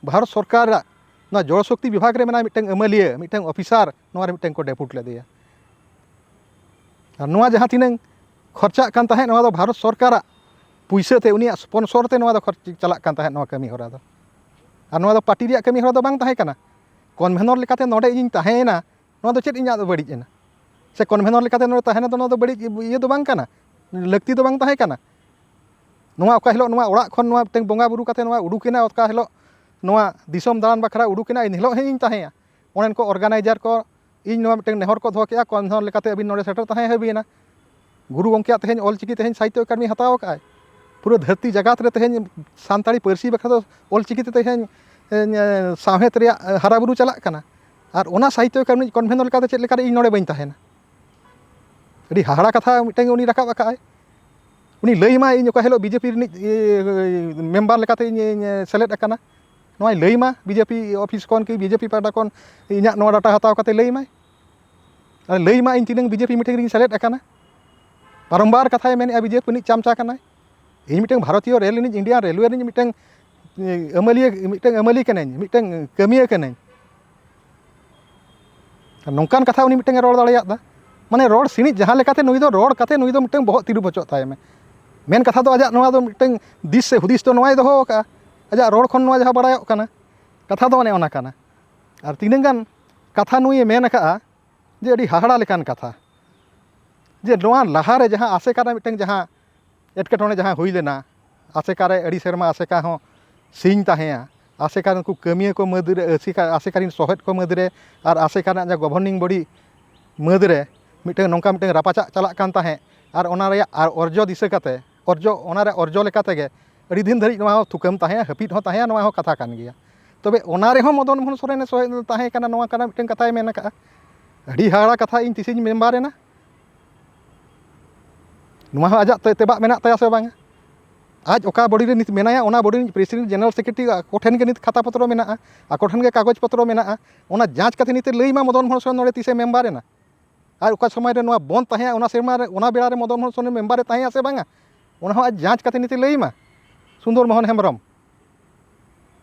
ᱵᱷᱟᱨᱚᱛ ᱥᱚᱨᱠᱟᱨᱟᱜ ᱱᱚᱣᱟ ᱡᱚᱞ ᱥᱚᱠᱛᱤ ᱵᱤᱵᱷᱟᱜᱽ ᱨᱮ ᱢᱮᱱᱟᱭ ᱢᱤᱫᱴᱟᱝ ᱟᱹᱢᱟᱹᱞᱤᱭᱟᱹ, ᱢᱤᱫᱴᱟᱝ officer, ᱱᱚᱣᱟ ᱨᱮ ᱢᱤᱫᱴᱟᱝ ᱠᱚ depute ᱞᱮᱫᱮᱭᱟ᱾ ᱟᱨ ᱱᱚᱣᱟ ᱡᱟᱦᱟᱸ ᱛᱤᱱᱟᱹᱝ ᱠᱷᱚᱨᱪᱟᱜ ᱠᱟᱱ ᱛᱟᱦᱮᱸᱫ, ᱱᱚᱣᱟ ᱫᱚ ᱵᱷᱟᱨᱚᱛ ᱥᱚᱨᱠᱟᱨᱟᱜ ᱯᱩᱭᱥᱟᱹ ᱛᱮ, ᱩᱱᱤᱭᱟᱜ sponsor ᱛᱮ ᱱᱚᱣᱟ ᱫᱚ ᱠᱷᱚᱨᱪ ᱪᱟᱞᱟᱜ ᱠᱟᱱ ᱛᱟᱦᱮᱸᱫ ᱱᱚᱣᱟ ᱠᱟᱹᱢᱤ ᱦᱚᱨᱟ ᱫᱚ᱾ ᱟᱨ ᱱᱚᱣᱟ ᱫᱚ party ᱨᱮᱭᱟᱜ ᱠᱟᱹᱢᱤ ᱦᱚᱨᱟ ᱫᱚ ᱵᱟᱝ ᱛᱟᱦᱮᱸ ᱠᱟᱱᱟ᱾ Convener ᱞᱮᱠᱟᱛᱮ ᱱᱚᱰᱮ ᱤᱧᱤᱧ ᱛᱟᱦᱮᱸᱭᱮᱱᱟ, ᱱᱚᱣᱟ ᱫᱚ ᱪᱮᱫ ᱤᱧᱟᱹᱜ ᱫᱚ ᱵᱟᱹᱲᱤᱡ ᱮᱱᱟ? ᱥᱮ convener ᱞᱮᱠᱟᱛᱮ ᱱᱚᱰᱮ ᱛᱟᱦᱮᱸ ᱫᱚ, ᱱᱚᱣᱟ ᱫᱚ ᱵᱟᱹᱲᱤᱡ ᱤᱭᱟᱹ ᱫᱚ ᱵᱟᱝ ᱠᱟᱱᱟ, ᱞᱟᱹᱠᱛᱤ ᱫᱚ ᱵᱟᱝ ᱛᱟᱦᱮᱸ ᱠᱟᱱᱟ᱾ ᱱᱚᱣᱟ ᱚᱠᱟ ᱦᱤᱞᱳᱜ ᱱᱚᱣᱟ ᱚᱲᱟᱜ ᱠᱷᱚᱱ ᱱᱚᱣᱟ ᱢᱤᱫᱴᱟᱝ ᱵᱚᱸᱜᱟ ᱵᱩᱨᱩ ᱠᱟᱛᱮ ᱱᱚᱣᱟ ᱩᱰᱩᱠᱮᱱᱟ, ᱚᱠᱟ ᱦᱤᱞᱳᱜ ᱱᱚᱣᱟ ᱫᱤᱥᱚᱢ ᱫᱟᱬᱟᱱ ᱵᱟᱠᱷᱨᱟ ᱩᱰᱩᱠᱮᱱᱟ, ᱮᱱ ᱦᱤᱞᱳᱜ ᱦᱚᱸ ᱤᱧ ᱛᱟᱦᱮᱸᱭᱟ᱾ ᱚᱸᱰᱮᱱ ᱠᱚ organizer ᱠᱚ ᱤᱧ ᱱᱚᱣᱟ ᱢᱤᱫᱴᱟᱝ ᱱᱮᱦᱚᱨ ᱠᱚ ᱫᱚᱦᱚ ᱠᱮᱜᱼᱟ, convener ᱞᱮᱠᱟᱛᱮ ᱟᱹᱵᱤᱱ ᱱᱚᱰᱮ ᱥᱮᱴᱮᱨ ᱛᱟᱦᱮᱸ ᱦᱩᱭ ᱟᱵᱤᱱᱟ᱾ ᱜᱩᱨᱩ ᱜᱚᱢᱠᱮᱭᱟᱜ ᱛᱮᱦᱮᱧ ᱚᱞᱪᱤᱠᱤ ᱛᱮᱦᱮᱧ ᱥᱟᱦᱤᱛᱛᱚ ᱮᱠᱟᱰᱮᱢᱤ ᱦᱟᱛᱟᱣ ᱟᱠᱟᱫᱼᱟᱭ᱾ ᱯᱩᱨᱟᱹ ᱫᱷᱟᱹᱨᱛᱤ ᱡᱟᱠᱟᱛ ᱨᱮ ᱛᱮᱦᱮᱧ ᱥᱟᱱᱛᱟᱲᱤ ᱯᱟᱹᱨᱥᱤ ᱵᱟᱠᱷᱨᱟ ᱫᱚ ᱚᱞᱪᱤᱠᱤ ᱛᱮ ᱛᱮᱦᱮᱧ ᱮ, ᱥᱟᱶᱦᱮᱫ ᱨᱮᱭᱟᱜ ᱦᱟᱨᱟᱵᱩᱨᱩ ᱪᱟᱞᱟᱜ ᱠᱟᱱᱟ᱾ ᱟᱨ ᱚᱱᱟ ᱥᱟᱦᱤᱛᱛᱚ ᱮᱠᱟᱰᱮᱢᱤ ᱠᱚᱱᱵᱷᱮᱱᱚᱨ ᱞᱮᱠᱟᱛᱮ ᱪᱮᱫ ᱞᱮᱠᱟᱨᱮ ᱤᱧ ᱱᱚᱰᱮ ᱵᱟᱹᱧ ᱛᱟᱦᱮᱱᱟ? ᱟᱹᱰᱤ ᱦᱟᱦᱟᱲᱟ ᱠᱟᱛᱷᱟ ᱢᱤᱫᱴᱟᱝ ᱩᱱᱤ ᱨᱟᱠᱟᱵ ᱟᱠᱟᱫᱼᱟᱭ᱾ ᱩᱱᱤ ᱞᱟᱹᱭ ᱢᱟᱭ ᱤᱧ ᱚᱠᱟ ᱦᱤᱞᱳᱜ ᱵᱤᱡᱮᱯᱤ ᱨᱤᱱᱤᱡ ᱤᱭᱟᱹ, ᱢᱮᱢᱵᱟᱨ ᱞᱮᱠᱟᱛᱮ ᱤᱧ, ᱤᱧ ᱥᱮᱞᱮᱫ ᱟᱠᱟᱱᱟ, ᱱᱚᱣᱟᱭ ᱞᱟᱹᱭ ᱢᱟ ᱵᱤᱡᱮᱯᱤ ᱚᱯᱷᱤᱥ ᱠᱷᱚᱱ ᱠᱤ ᱵᱤᱡᱮᱯᱤ ᱯᱟᱦᱴᱟ ᱠᱷᱚᱱ ᱤᱧᱟᱹᱜ ᱱᱚᱣᱟ ᱰᱟᱴᱟ ᱦᱟᱛᱟᱣ ᱠᱟᱛᱮ ᱞᱟᱹᱭ ᱢᱟᱭ᱾ ᱟᱨ ᱞᱟᱹᱭ ᱢᱟ ᱤᱧ ᱛᱤᱱᱟᱹᱝ ᱵᱤᱡᱮᱯᱤ ᱢᱤᱴᱤᱝ ᱨᱤᱧ ᱥᱮᱞᱮᱫ ᱟᱠᱟᱱᱟ᱾ ᱵᱟᱨᱚᱢᱵᱟᱨ ᱠᱟᱛᱷᱟᱭ ᱢᱮᱱᱮᱫᱼᱟ ᱵᱤᱡᱮᱯᱤ ᱨᱤᱱᱤᱡ ᱪᱟᱢᱪᱟ ᱠᱟᱱᱟᱭ᱾ ᱤᱧ ᱢᱤᱫᱴᱟᱝ ᱵᱷᱟᱨᱚᱛᱤᱭᱚ ᱨᱮᱞ ᱨᱤᱱᱤᱡ, ᱤᱱᱰᱤᱭᱟᱱ ᱨᱮᱞᱣᱮ ᱨᱤᱱᱤᱡ ᱢᱤᱫᱴᱟᱝ ᱟᱹᱢᱟᱹᱞᱤᱭᱟᱹ, ᱢᱤᱫᱴᱟᱝ ᱟᱹᱢᱟᱹᱞᱤ ᱠᱟᱹᱱᱟᱹᱧ, ᱢᱤᱫᱴᱟᱝ ᱠᱟᱹᱢᱤᱭᱟᱹ ᱠᱟᱹᱱᱟᱹᱧ᱾ ᱟᱨ ᱱᱚᱝᱠᱟᱱ ᱠᱟᱛᱷᱟ ᱩᱱᱤ ᱢᱤᱫᱴᱟᱝ ᱮ ᱨᱚᱲ ᱫᱟᱲᱮᱭᱟᱜ ᱫᱟ᱾ ᱢᱟᱱᱮ ᱨᱚᱲ ᱥᱤᱬᱤᱡ ᱡᱟᱦᱟᱸ ᱞᱮᱠᱟᱛᱮ ᱱᱩᱭ ᱫᱚ ᱨᱚᱲ ᱠᱟᱛᱮ ᱱᱩᱭ ᱫᱚ ᱢᱤᱫᱴᱟᱝ ᱵᱚᱦᱚᱜ ᱛᱤᱨᱩᱵ ᱦᱚᱪᱚᱜ ᱛᱟᱭ ᱢᱮ᱾ ᱢᱮᱱ ᱠᱟᱛᱷᱟ ᱫᱚ ᱟᱡᱟᱜ ᱱᱚᱣᱟ ᱫᱚ ᱢᱤᱫᱴᱟᱝ ᱫᱤᱥ ᱥᱮ ᱦᱩᱫᱤᱥ ᱫᱚ ᱱᱚᱣᱟᱭ ᱫᱚᱦᱚ ᱟᱠᱟᱫᱼᱟ᱾ ᱟᱡᱟᱜ ᱨᱚᱲ ᱠᱷᱚᱱ ᱱᱚᱣᱟ ᱡᱟᱦᱟᱸ ᱵᱟᱲᱟᱭᱚᱜ ᱠᱟᱱᱟ, ᱠᱟᱛᱷᱟ ᱫᱚ ᱚᱱᱮ ᱚᱱᱟ ᱠᱟᱱᱟ᱾ ᱟᱨ ᱛᱤᱱᱟᱹᱝ ᱜᱟᱱ ᱠᱟᱛᱷᱟ ᱱᱩᱭᱮ ᱢᱮᱱ ᱟᱠᱟᱫᱼᱟ ᱡᱮ ᱟᱹᱰᱤ ᱦᱟᱦᱟᱲᱟ ᱞᱮᱠᱟᱱ ᱠᱟᱛᱷᱟ, ᱡᱮ ᱱᱚᱣᱟ ᱞᱟᱦᱟᱨᱮ ᱡᱟᱦᱟᱸ ᱟᱥᱮᱠᱟ ᱨᱮ ᱢᱤᱫᱴᱟᱝ ᱡᱟᱦᱟᱸ ᱮᱴᱠᱮᱴᱚᱬᱮ ᱡᱟᱦᱟᱸ ᱦᱩᱭ ᱞᱮᱱᱟ, ᱟᱥᱮᱠᱟ ᱨᱮ ᱟᱹᱰᱤ ᱥᱮᱨᱢᱟ ᱟᱥᱮᱠᱟ ᱦᱚᱸ ᱥᱤᱧ ᱛᱟᱦᱮᱸᱭᱟ, ᱟᱥᱮᱠᱟ ᱨᱮᱱ ᱩᱱᱠᱩ ᱠᱟᱹᱢᱤᱭᱟᱹ ᱠᱚ ᱢᱩᱫᱽᱨᱮ, ᱟᱥᱮᱠᱟ, ᱟᱥᱮᱠᱟ ᱨᱮᱱ ᱥᱚᱦᱮᱫ ᱠᱚ ᱢᱩᱫᱽᱨᱮ ᱟᱨ ᱟᱥᱮᱠᱟ ᱨᱮᱱᱟᱜ ᱡᱟᱦᱟᱸ ᱜᱚᱵᱷᱚᱨᱱᱤᱝ ᱵᱚᱰᱤ ᱢᱩᱫᱽᱨᱮ ᱢᱤᱫᱴᱟᱝ ᱱᱚᱝᱠᱟ ᱢᱤᱫᱴᱟᱝ ᱨᱟᱯᱟᱪᱟᱜ ᱪᱟᱞᱟᱜ ᱠᱟᱱ ᱛᱟᱦᱮᱸᱫ᱾ ᱟᱨ ᱚᱱᱟ ᱨᱮᱭᱟᱜ ᱟᱨ ᱚᱨᱡᱚ ᱫᱤᱥᱟᱹ ᱠᱟᱛᱮ, ᱚᱨᱡᱚ, ᱚᱱᱟ ᱨᱮᱭᱟᱜ ᱚᱨᱡᱚ ᱞᱮᱠᱟ ᱛᱮᱜᱮ ᱟᱹᱰᱤ ᱫᱤᱱ ᱫᱷᱟᱹᱨᱤᱡ ᱱᱚᱣᱟ ᱦᱚᱸ ᱛᱷᱩᱠᱟᱹᱢ ᱛᱟᱦᱮᱸᱭᱟ, ᱦᱟᱹᱯᱤᱫ ᱦᱚᱸ ᱛᱟᱦᱮᱸᱭᱟ, ᱱᱚᱣᱟ ᱦᱚᱸ ᱠᱟᱛᱷᱟ ᱠᱟᱱ ᱜᱮᱭᱟ᱾ ᱛᱚᱵᱮ ᱚᱱᱟ ᱨᱮᱦᱚᱸ ᱢᱚᱫᱚᱱ ᱢᱳᱦᱚᱱ ᱥᱚᱨᱮᱱᱮ ᱥᱚᱦᱮᱫ ᱛᱟᱦᱮᱸ ᱠᱟᱱᱟ, ᱱᱚᱣᱟ ᱠᱟᱱᱟ ᱢᱤᱫᱴᱟᱝ ᱠᱟᱛᱷᱟᱭ ᱢᱮᱱ ᱟᱠᱟᱫᱼᱟ᱾ ᱟᱹᱰᱤ ᱦᱟᱦᱟᱲᱟ ᱠᱟᱛᱷᱟ, ᱤᱧ ᱛᱤᱥᱤᱧ ᱢᱮᱢᱵᱟᱨ ᱮᱱᱟ? ᱱᱚᱣᱟ ᱦᱚᱸ ᱟᱡᱟᱜ ᱛᱮ-, ᱛᱮᱵᱟᱜ ᱢᱮᱱᱟᱜ ᱛᱟᱭᱟ ᱥᱮ ᱵᱟᱝᱟ? ᱟᱡ ᱚᱠᱟ ᱵᱚᱰᱤ ᱨᱮ ᱱᱤᱛ ᱢᱮᱱᱟᱭᱟ, ᱚᱱᱟ ᱵᱚᱰᱤ ᱨᱤᱱᱤᱡ ᱯᱨᱮᱥᱤᱰᱮᱱᱴ, ᱡᱮᱱᱟᱨᱟᱞ ᱥᱮᱠᱨᱮᱴᱟᱨᱤ, ᱟᱠᱚ ᱴᱷᱮᱱ ᱜᱮ ᱱᱤᱛ ᱠᱷᱟᱛᱟ ᱯᱚᱛᱨᱚ ᱢᱮᱱᱟᱜᱼᱟ, ᱟᱠᱚ ᱴᱷᱮᱱ ᱜᱮ ᱠᱟᱜᱚᱡᱽ ᱯᱚᱛᱨᱚ ᱢᱮᱱᱟᱜᱼᱟ᱾ ᱚᱱᱟ ᱡᱟᱸᱪ ᱠᱟᱛᱮ ᱱᱤᱛ ᱮ ᱞᱟᱹᱭ ᱢᱟ ᱢᱚᱫᱚᱱ ᱢᱳᱦᱚᱱ ᱥᱚᱨᱮᱱ ᱱᱚᱰᱮ ᱛᱤᱥᱮ ᱢᱮᱢᱵᱟᱨ ᱮᱱᱟ ᱟᱨ ᱚᱠᱟ ᱥᱚᱢᱚᱭ ᱨᱮ ᱱᱚᱣᱟ ᱵᱚᱱᱫ ᱛᱟᱦᱮᱸᱜᱼᱟ, ᱚᱱᱟ ᱥᱮᱨᱢᱟ ᱨᱮ, ᱚᱱᱟ ᱵᱮᱲᱟ ᱨᱮ ᱢᱚᱫᱚᱱ ᱢᱳᱦᱚᱱ ᱥᱚᱨᱮᱱ ᱢᱮᱢᱵᱟᱨ ᱮ ᱛᱟᱦᱮᱸᱜᱼᱟ ᱥᱮ ᱵᱟᱝᱟ, ᱚᱱᱟ ᱦᱚᱸ ᱟᱡ ᱡᱟᱸᱪ ᱠᱟᱛᱮ ᱱᱤᱛ ᱮ ᱞᱟᱹᱭ ᱢᱟ, ᱥᱩᱱᱫᱚᱨ ᱢᱳᱦᱚᱱ ᱦᱮᱢᱵᱨᱚᱢ᱾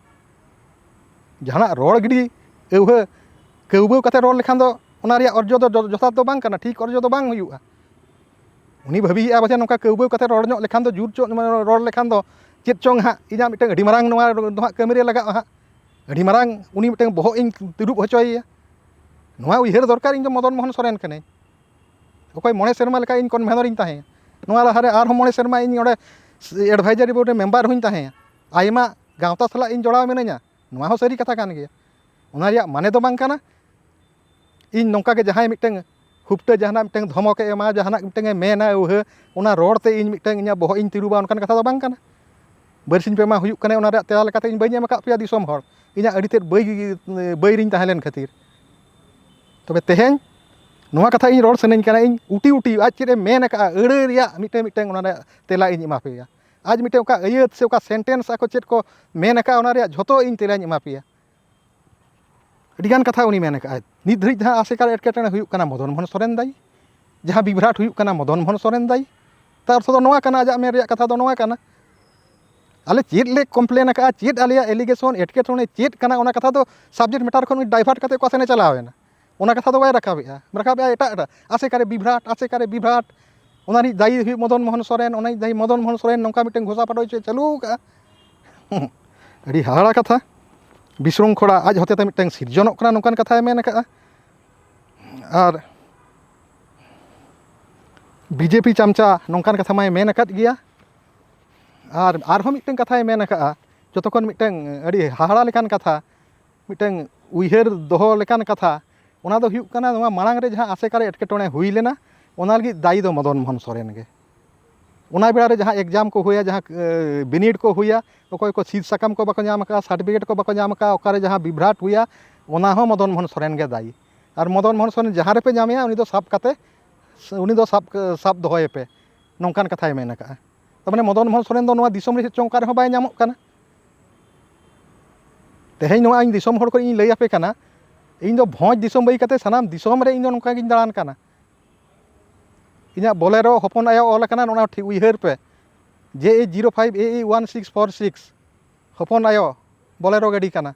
ᱡᱟᱦᱟᱱᱟᱜ ᱨᱚᱲ ᱜᱤᱰᱤ, ᱟᱹᱣᱦᱟᱹ, ᱠᱟᱹᱣᱵᱟᱹᱣ ᱠᱟᱛᱮ ᱨᱚᱲ ᱞᱮᱠᱷᱟᱱ ᱫᱚ ᱚᱱᱟ ᱨᱮᱭᱟᱜ ᱚᱨᱡᱚ ᱫᱚ ᱡᱚ-, ᱡᱚᱛᱷᱟᱛ ᱫᱚ ᱵᱟᱝ ᱠᱟᱱᱟ, ᱴᱷᱤᱠ ᱚᱨᱡᱚ ᱫᱚ ᱵᱟᱝ ᱦᱩᱭᱩᱜᱼᱟ᱾ ᱩᱱᱤ ᱵᱷᱟᱹᱵᱤᱭᱮᱫᱼᱟ ᱯᱟᱪᱮ ᱱᱚᱝᱠᱟ ᱠᱟᱹᱣᱵᱟᱹᱣ ᱠᱟᱛᱮ ᱨᱚᱲ ᱧᱚᱜ ᱞᱮᱠᱷᱟᱱ ᱫᱚ, ᱡᱩᱨ ᱪᱚᱜ ᱨᱚᱲ ᱞᱮᱠᱷᱟᱱ ᱫᱚ ᱪᱮᱫ ᱪᱚᱝ ᱦᱟᱸᱜ ᱤᱧᱟᱹᱜ ᱢᱤᱫᱴᱟᱝ ᱟᱹᱰᱤ ᱢᱟᱨᱟᱝ ᱱᱚᱣᱟ ᱫᱚ ᱦᱟᱸᱜ ᱠᱟᱹᱢᱤ ᱨᱮ ᱞᱟᱜᱟᱜᱼᱟ ᱦᱟᱸᱜ, ᱟᱹᱰᱤ ᱢᱟᱨᱟᱝ ᱩᱱᱤ ᱢᱤᱫᱴᱟᱝ ᱵᱚᱦᱚᱜ ᱤᱧ ᱛᱤᱨᱩᱵ ᱦᱚᱪᱚᱭᱮᱭᱟ᱾ ᱱᱚᱣᱟ ᱩᱭᱦᱟᱹᱨ ᱫᱚᱨᱠᱟᱨ, ᱤᱧ ᱫᱚ ᱢᱚᱫᱚᱱ ᱢᱳᱦᱚᱱ ᱥᱚᱨᱮᱱ ᱠᱟᱹᱱᱟᱹᱧ᱾ ᱚᱠᱚᱭ ᱢᱚᱬᱮ ᱥᱮᱨᱢᱟ ᱞᱮᱠᱟ ᱤᱧ ᱠᱚᱱᱵᱷᱮᱱᱚᱨ ᱤᱧ ᱛᱟᱦᱮᱸᱭᱟ, ᱱᱚᱣᱟ ᱞᱟᱦᱟᱨᱮ ᱟᱨᱦᱚᱸ ᱢᱚᱬᱮ ᱥᱮᱨᱢᱟ ᱤᱧ ᱚᱸᱰᱮ ᱮᱰᱵᱷᱟᱭᱡᱟᱨᱤ ᱵᱳᱨᱰ ᱨᱮ ᱢᱮᱢᱵᱟᱨ ᱦᱚᱸᱧ ᱛᱟᱦᱮᱸᱭᱟ, ᱟᱭᱢᱟ ᱜᱟᱶᱛᱟ ᱥᱟᱞᱟᱜ ᱤᱧ ᱡᱚᱲᱟᱣ ᱢᱤᱱᱟᱹᱧᱟ, ᱱᱚᱣᱟ ᱦᱚᱸ ᱥᱟᱹᱨᱤ ᱠᱟᱛᱷᱟ ᱠᱟᱱ ᱜᱮᱭᱟ᱾ ᱚᱱᱟ ᱨᱮᱭᱟᱜ ᱢᱟᱱᱮ ᱫᱚ ᱵᱟᱝ ᱠᱟᱱᱟ ᱤᱧ ᱱᱚᱝᱠᱟ ᱜᱮ ᱡᱟᱦᱟᱸᱭ ᱢᱤᱫᱴᱟᱝ ᱠᱷᱩᱵᱴᱟᱹ ᱡᱟᱦᱟᱱᱟᱜ ᱢᱤᱫᱴᱟᱝ ᱫᱷᱚᱢᱚᱠ ᱮ ᱮᱢᱟ, ᱡᱟᱦᱟᱱᱟᱜ ᱢᱤᱫᱴᱟᱝ ᱮ ᱢᱮᱱᱟ ᱟᱹᱣᱦᱟᱹ, ᱚᱱᱟ ᱨᱚᱲ ᱛᱮ ᱤᱧ ᱢᱤᱫᱴᱟᱝ ᱤᱧᱟᱹᱜ ᱵᱚᱦᱚᱜ ᱤᱧ ᱛᱤᱨᱩᱵᱟ, ᱚᱱᱠᱟᱱ ᱠᱟᱛᱷᱟ ᱫᱚ ᱵᱟᱝ ᱠᱟᱱᱟ᱾ ᱵᱟᱨᱥᱤᱧ ᱯᱮ ᱢᱟᱦᱟ ᱦᱩᱭᱩᱜ ᱠᱟᱱᱟ, ᱚᱱᱟ ᱨᱮᱭᱟᱜ ᱛᱮᱞᱟ ᱞᱮᱠᱟᱛᱮ ᱤᱧ ᱵᱟᱹᱧ ᱮᱢ ᱟᱠᱟᱫ ᱯᱮᱭᱟ ᱫᱤᱥᱚᱢ ᱦᱚᱲ, ᱤᱧᱟᱹᱜ ᱟᱹᱰᱤ ᱛᱮᱫ ᱵᱟᱹᱭ ᱵᱟᱹᱭ ᱨᱤᱧ ᱛᱟᱦᱮᱸ ᱞᱮᱱ ᱠᱷᱟᱹᱛᱤᱨ᱾ ᱛᱚᱵᱮ ᱛᱮᱦᱮᱧ ᱱᱚᱣᱟ ᱠᱟᱛᱷᱟ ᱤᱧ ᱨᱚᱲ ᱥᱟᱱᱟᱧ ᱠᱟᱱᱟ, ᱤᱧ ᱩᱴᱤ ᱩᱴᱤ ᱟᱡ ᱪᱮᱫ ᱮ ᱢᱮᱱ ᱟᱠᱟᱫᱼᱟ, ᱟᱹᱲᱟᱹ ᱨᱮᱭᱟᱜ ᱢᱤᱫᱴᱟᱝ ᱢᱤᱫᱴᱟᱝ ᱚᱱᱟ ᱨᱮᱭᱟᱜ ᱛᱮᱞᱟ ᱤᱧ ᱮᱢᱟ ᱯᱮᱭᱟ᱾ ᱟᱡ ᱢᱤᱫᱴᱟᱝ ᱚᱠᱟ ᱟᱹᱭᱟᱹᱛ ᱥᱮ ᱚᱠᱟ ᱥᱮᱱᱴᱮᱱᱥ ᱟᱠᱚ ᱪᱮᱫ ᱠᱚ ᱢᱮᱱ ᱟᱠᱟᱫᱼᱟ, ᱚᱱᱟ ᱨᱮᱭᱟᱜ ᱡᱷᱚᱛᱚ ᱤᱧ ᱛᱮᱞᱟᱧ ᱮᱢᱟ ᱯᱮᱭᱟ᱾ ᱟᱹᱰᱤᱜᱟᱱ ᱠᱟᱛᱷᱟ ᱩᱱᱤ ᱢᱮᱱ ᱟᱠᱟᱫᱼᱟᱭ᱾ ᱱᱤᱛ ᱫᱷᱟᱹᱨᱤᱡ ᱡᱟᱦᱟᱸ ᱟᱥᱮᱠᱟ ᱨᱮ ᱮᱴᱠᱮᱴᱚᱬᱮ ᱦᱩᱭᱩᱜ ᱠᱟᱱᱟ ᱢᱚᱫᱚᱱ ᱢᱳᱦᱚᱱ ᱥᱚᱨᱮᱱ ᱫᱟᱭᱤ, ᱡᱟᱦᱟᱸ ᱵᱤᱵᱷᱨᱟᱴ ᱦᱩᱭᱩᱜ ᱠᱟᱱᱟ ᱢᱚᱫᱚᱱ ᱢᱳᱦᱚᱱ ᱥᱚᱨᱮᱱ ᱫᱟᱭᱤ᱾ ᱛᱟᱨ ᱚᱨᱛᱷᱚ ᱫᱚ ᱱᱚᱣᱟ ᱠᱟᱱᱟ, ᱟᱡᱟᱜ ᱢᱮᱱ ᱨᱮᱭᱟᱜ ᱠᱟᱛᱷᱟ ᱫᱚ ᱱᱚᱣᱟ ᱠᱟᱱᱟ, ᱟᱞᱮ ᱪᱮᱫ ᱞᱮ ᱠᱚᱢᱯᱞᱮᱱ ᱟᱠᱟᱫᱼᱟ, ᱪᱮᱫ ᱟᱞᱮᱭᱟᱜ ᱮᱞᱤᱜᱮᱥᱚᱱ ᱮᱴᱠᱮᱴᱚᱬᱮ ᱪᱮᱫ ᱠᱟᱱᱟ, ᱚᱱᱟ ᱠᱟᱛᱷᱟ ᱫᱚ ᱥᱟᱵᱡᱮᱠᱴ ᱢᱮᱴᱟᱨ ᱠᱷᱚᱱ ᱩᱱᱤ ᱰᱟᱭᱵᱷᱟᱨᱴ ᱠᱟᱛᱮ ᱚᱠᱟ ᱥᱮᱱᱮ ᱪᱟᱞᱟᱣ ᱮᱱᱟ, ᱚᱱᱟ ᱠᱟᱛᱷᱟ ᱫᱚ ᱵᱟᱭ ᱨᱟᱠᱟᱵᱮᱜᱼᱟ᱾ ᱨᱟᱠᱟᱵᱮᱜᱼᱟ ᱮᱴᱟᱜ ᱮᱴᱟᱜ, ᱟᱥᱮᱠᱟ ᱨᱮ ᱵᱤᱵᱷᱨᱟᱴ, ᱟᱥᱮᱠᱟ ᱨᱮ ᱵᱤᱵᱷᱨᱟᱴ, ᱚᱱᱟ ᱨᱤᱱᱤᱡ ᱫᱟᱭᱤ ᱦᱩᱭᱩᱜ ᱢᱚᱫᱚᱱ ᱢᱳᱦᱚᱱ ᱥᱚᱨᱮᱱ, ᱚᱱᱟ ᱨᱤᱱᱤᱡ ᱫᱟᱭᱤ ᱢᱚᱫᱚᱱ ᱢᱳᱦᱚᱱ ᱥᱚᱨᱮᱱ ᱱᱚᱝᱠᱟ ᱢᱤᱫᱴᱮᱱ ᱜᱷᱳᱥᱟ ᱯᱟᱰᱚᱭ ᱪᱮ ᱪᱟᱹᱞᱩ ᱟᱠᱟᱫᱼᱟ᱾ ᱟᱹᱰᱤ ᱦᱟᱦᱟᱲᱟ ᱠᱟᱛᱷᱟ᱾ ᱵᱤᱥᱨᱩᱝᱠᱷᱚᱲᱟ ᱟᱡ ᱦᱚᱛᱮᱛᱮ ᱢᱤᱫᱴᱟᱝ ᱥᱤᱨᱡᱚᱱᱚᱜ ᱠᱟᱱᱟ, ᱱᱚᱝᱠᱟᱱ ᱠᱟᱛᱷᱟᱭ ᱢᱮᱱ ᱟᱠᱟᱫᱼᱟ᱾ ᱟᱨ ᱵᱤᱡᱮᱯᱤ ᱪᱟᱢᱪᱟ ᱱᱚᱝᱠᱟᱱ ᱠᱟᱛᱷᱟ ᱢᱟᱭ ᱢᱮᱱ ᱟᱠᱟᱫ ᱜᱮᱭᱟ᱾ ᱟᱨ ᱟᱨᱦᱚᱸ ᱢᱤᱫᱴᱟᱝ ᱠᱟᱛᱷᱟᱭ ᱢᱮᱱ ᱟᱠᱟᱫᱼᱟ, ᱡᱚᱛᱚ ᱠᱷᱚᱱ ᱢᱤᱫᱴᱟᱝ ᱟᱹᱰᱤ ᱦᱟᱦᱟᱲᱟ ᱞᱮᱠᱟᱱ ᱠᱟᱛᱷᱟ, ᱢᱤᱫᱴᱟᱝ ᱩᱭᱦᱟᱹᱨ ᱫᱚᱦᱚ ᱞᱮᱠᱟᱱ ᱠᱟᱛᱷᱟ, ᱚᱱᱟ ᱫᱚ ᱦᱩᱭᱩᱜ ᱠᱟᱱᱟ, ᱱᱚᱣᱟ ᱢᱟᱲᱟᱝ ᱨᱮ ᱡᱟᱦᱟᱸ ᱟᱥᱮᱠᱟ ᱨᱮ ᱮᱴᱠᱮᱴᱚᱬᱮ ᱦᱩᱭ ᱞᱮᱱᱟ, ᱚᱱᱟ ᱞᱟᱹᱜᱤᱫ ᱫᱟᱭᱤ ᱫᱚ ᱢᱚᱫᱚᱱ ᱢᱳᱦᱚᱱ ᱥᱚᱨᱮᱱ ᱜᱮ᱾ ᱚᱱᱟ ᱵᱮᱲᱟ ᱨᱮ ᱡᱟᱦᱟᱸ ᱮᱠᱡᱟᱢ ᱠᱚ ᱦᱩᱭᱟ, ᱡᱟᱦᱟᱸ, ᱮ, ᱵᱤᱱᱤᱰ ᱠᱚ ᱦᱩᱭᱟ, ᱚᱠᱚᱭ ᱠᱚ ᱥᱤᱫ ᱥᱟᱠᱟᱢ ᱠᱚ ᱵᱟᱠᱚ ᱧᱟᱢ ᱟᱠᱟᱫᱼᱟ, ᱥᱟᱨᱴᱤᱯᱷᱤᱠᱮᱴ ᱠᱚ ᱵᱟᱠᱚ ᱧᱟᱢ ᱟᱠᱟᱫᱼᱟ, ᱚᱠᱟᱨᱮ ᱡᱟᱦᱟᱸ ᱵᱤᱵᱷᱨᱟᱴ ᱦᱩᱭᱟ, ᱚᱱᱟ ᱦᱚᱸ ᱢᱚᱫᱚᱱ ᱢᱳᱦᱚᱱ ᱥᱚᱨᱮᱱ ᱜᱮ ᱫᱟᱭᱤ᱾ ᱟᱨ ᱢᱚᱫᱚᱱ ᱢᱳᱦᱚᱱ ᱥᱚᱨᱮᱱ ᱡᱟᱦᱟᱸ ᱨᱮᱯᱮ ᱧᱟᱢᱮᱭᱟ, ᱩᱱᱤ ᱫᱚ ᱥᱟᱵ ᱠᱟᱛᱮ, ᱩᱱᱤ ᱫᱚ ᱥᱟᱵ, ᱥᱟᱵ ᱫᱚᱦᱚᱭᱮᱯᱮ, ᱱᱚᱝᱠᱟᱱ ᱠᱟᱛᱷᱟᱭ ᱢᱮᱱ ᱟᱠᱟᱫᱼᱟ᱾ ᱛᱟᱨ ᱢᱟᱱᱮ ᱢᱚᱫᱚᱱ ᱢᱳᱦᱚᱱ ᱥᱚᱨᱮᱱ ᱫᱚ ᱱᱚᱣᱟ ᱫᱤᱥᱚᱢ ᱨᱮ ᱪᱮᱫ ᱪᱚᱝ ᱚᱠᱟ ᱨᱮᱦᱚᱸ ᱵᱟᱭ ᱧᱟᱢᱚᱜ ᱠᱟᱱᱟ᱾ ᱛᱮᱦᱮᱧ ᱱᱚᱣᱟ ᱤᱧ ᱫᱤᱥᱚᱢ ᱦᱚᱲ ᱠᱚ ᱤᱧ ᱞᱟᱹᱭ ᱟᱯᱮ ᱠᱟᱱᱟ, ᱤᱧ ᱫᱚ ᱵᱷᱚᱸᱡᱽ ᱫᱤᱥᱚᱢ ᱵᱟᱹᱜᱤ ᱠᱟᱛᱮ ᱥᱟᱱᱟᱢ ᱫᱤᱥᱚᱢ ᱨᱮ ᱤᱧ ᱫᱚ ᱱᱚᱝᱠᱟ ᱜᱤᱧ ᱫᱟᱬᱟᱱ ᱠᱟᱱᱟ᱾ ᱤᱧᱟᱹᱜ ᱵᱚᱞᱮᱨᱳ ᱦᱚᱯᱚᱱ ᱟᱭᱳ ᱚᱞ ᱟᱠᱟᱱᱟ, ᱚᱱᱟ ᱴᱷᱤᱠ ᱩᱭᱦᱟᱹᱨ ᱯᱮ, JE zero five A E one six four six, ᱦᱚᱯᱚᱱ ᱟᱭᱳ ᱵᱚᱞᱮᱨᱳ ᱜᱟᱹᱰᱤ ᱠᱟᱱᱟ᱾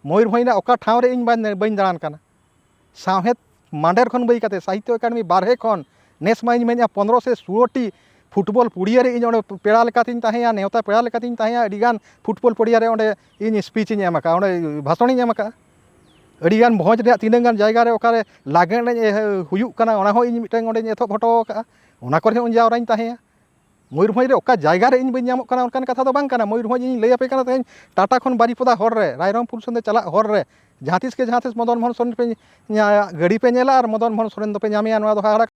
ᱢᱚᱭᱩᱨᱵᱷᱚᱸᱡᱽ ᱨᱮᱱᱟᱜ ᱚᱠᱟ ᱴᱷᱟᱶ ᱨᱮ ᱤᱧ ᱵᱟᱹᱧ, ᱵᱟᱹᱧ ᱫᱟᱬᱟᱱ ᱠᱟᱱᱟ᱾ ᱥᱟᱶᱦᱮᱫ ᱢᱟᱰᱮᱨ ᱠᱷᱚᱱ ᱵᱟᱹᱜᱤ ᱠᱟᱛᱮ ᱥᱟᱦᱤᱛᱛᱚ ᱮᱠᱟᱰᱮᱢᱤ ᱵᱟᱨᱦᱮ ᱠᱷᱚᱱ ᱱᱮᱥ ᱢᱟ ᱤᱧ ᱢᱮᱱᱮᱫᱼᱟ ᱯᱚᱱᱨᱚ ᱥᱮ ᱥᱳᱞᱳ ᱴᱤ ᱯᱷᱩᱴᱵᱚᱞ ᱯᱩᱲᱤᱭᱟᱹ ᱨᱮ ᱤᱧ ᱚᱸᱰᱮ ᱯᱮᱲᱟ ᱞᱮᱠᱟᱛᱤᱧ ᱛᱟᱦᱮᱸᱭᱟ, ᱱᱮᱣᱛᱟ ᱯᱮᱲᱟ ᱞᱮᱠᱟᱛᱤᱧ ᱛᱟᱦᱮᱸᱭᱟ, ᱟᱹᱰᱤᱜᱟᱱ ᱯᱷᱩᱴᱵᱚᱞ ᱯᱩᱲᱤᱭᱟᱹ ᱨᱮ ᱚᱸᱰᱮ ᱤᱧ ᱥᱯᱤᱪ ᱤᱧ ᱮᱢ ᱟᱠᱟᱫᱼᱟ, ᱚᱸᱰᱮ ᱵᱷᱟᱥᱚᱱᱤᱧ ᱮᱢ ᱟᱠᱟᱫᱼᱟ᱾ ᱟᱹᱰᱤᱜᱟᱱ ᱵᱷᱚᱸᱡᱽ ᱨᱮᱭᱟᱜ ᱛᱤᱱᱟᱹᱜ ᱜᱟᱱ ᱡᱟᱭᱜᱟ ᱨᱮ ᱚᱠᱟᱨᱮ ᱞᱟᱜᱽᱬᱮ ᱮᱱᱮᱡ ᱦᱩᱭᱩᱜ ᱠᱟᱱᱟ, ᱚᱱᱟ ᱦᱚᱸ ᱤᱧ ᱢᱤᱫᱴᱟᱝ ᱚᱸᱰᱮᱧ ᱮᱛᱚᱦᱚᱵ ᱦᱚᱴᱚ ᱟᱠᱟᱫᱼᱟ, ᱚᱱᱟ ᱠᱚᱨᱮ ᱦᱚᱸ ᱡᱟᱣᱨᱟᱧ ᱛᱟᱦᱮᱸᱭᱟ᱾ ᱢᱚᱭᱩᱨᱵᱷᱚᱸᱡᱽ ᱨᱮ ᱚᱠᱟ ᱡᱟᱭᱜᱟ ᱨᱮ ᱤᱧ ᱵᱟᱹᱧ ᱧᱟᱢᱚᱜ ᱠᱟᱱᱟ, ᱚᱱᱠᱟᱱ ᱠᱟᱛᱷᱟ ᱫᱚ ᱵᱟᱝ ᱠᱟᱱᱟ᱾ ᱢᱚᱭᱩᱨᱵᱷᱚᱸᱡᱽ ᱤᱧ ᱞᱟᱹᱭ ᱟᱯᱮ ᱠᱟᱱᱟ ᱛᱮᱦᱮᱧ, ᱴᱟᱴᱟ ᱠᱷᱚᱱ ᱵᱟᱨᱤᱯᱚᱫᱟ ᱦᱚᱨ ᱨᱮ, ᱨᱟᱭᱨᱚᱝᱯᱩᱨ ᱥᱮᱱ ᱫᱚ ᱪᱟᱞᱟᱜ ᱦᱚᱨ ᱨᱮ, ᱡᱟᱦᱟᱸ ᱛᱤᱥ ᱜᱮ ᱡᱟᱦᱟᱸ ᱛᱤᱥ ᱢᱚᱫᱚᱱ ᱢᱳᱦᱚᱱ ᱥᱚᱨᱮᱱ ᱯᱮ ᱧᱟ-, ᱜᱟᱹᱰᱤ ᱯᱮ ᱧᱮᱞᱟ ᱟᱨ ᱢᱚᱫᱚᱱ ᱢᱳᱦᱚᱱ ᱥᱚᱨᱮᱱ ᱫᱚᱯᱮ ᱧᱟᱢᱮᱭᱟ, ᱱᱚᱣᱟ ᱫᱚ ᱦᱟᱦᱟᱲᱟ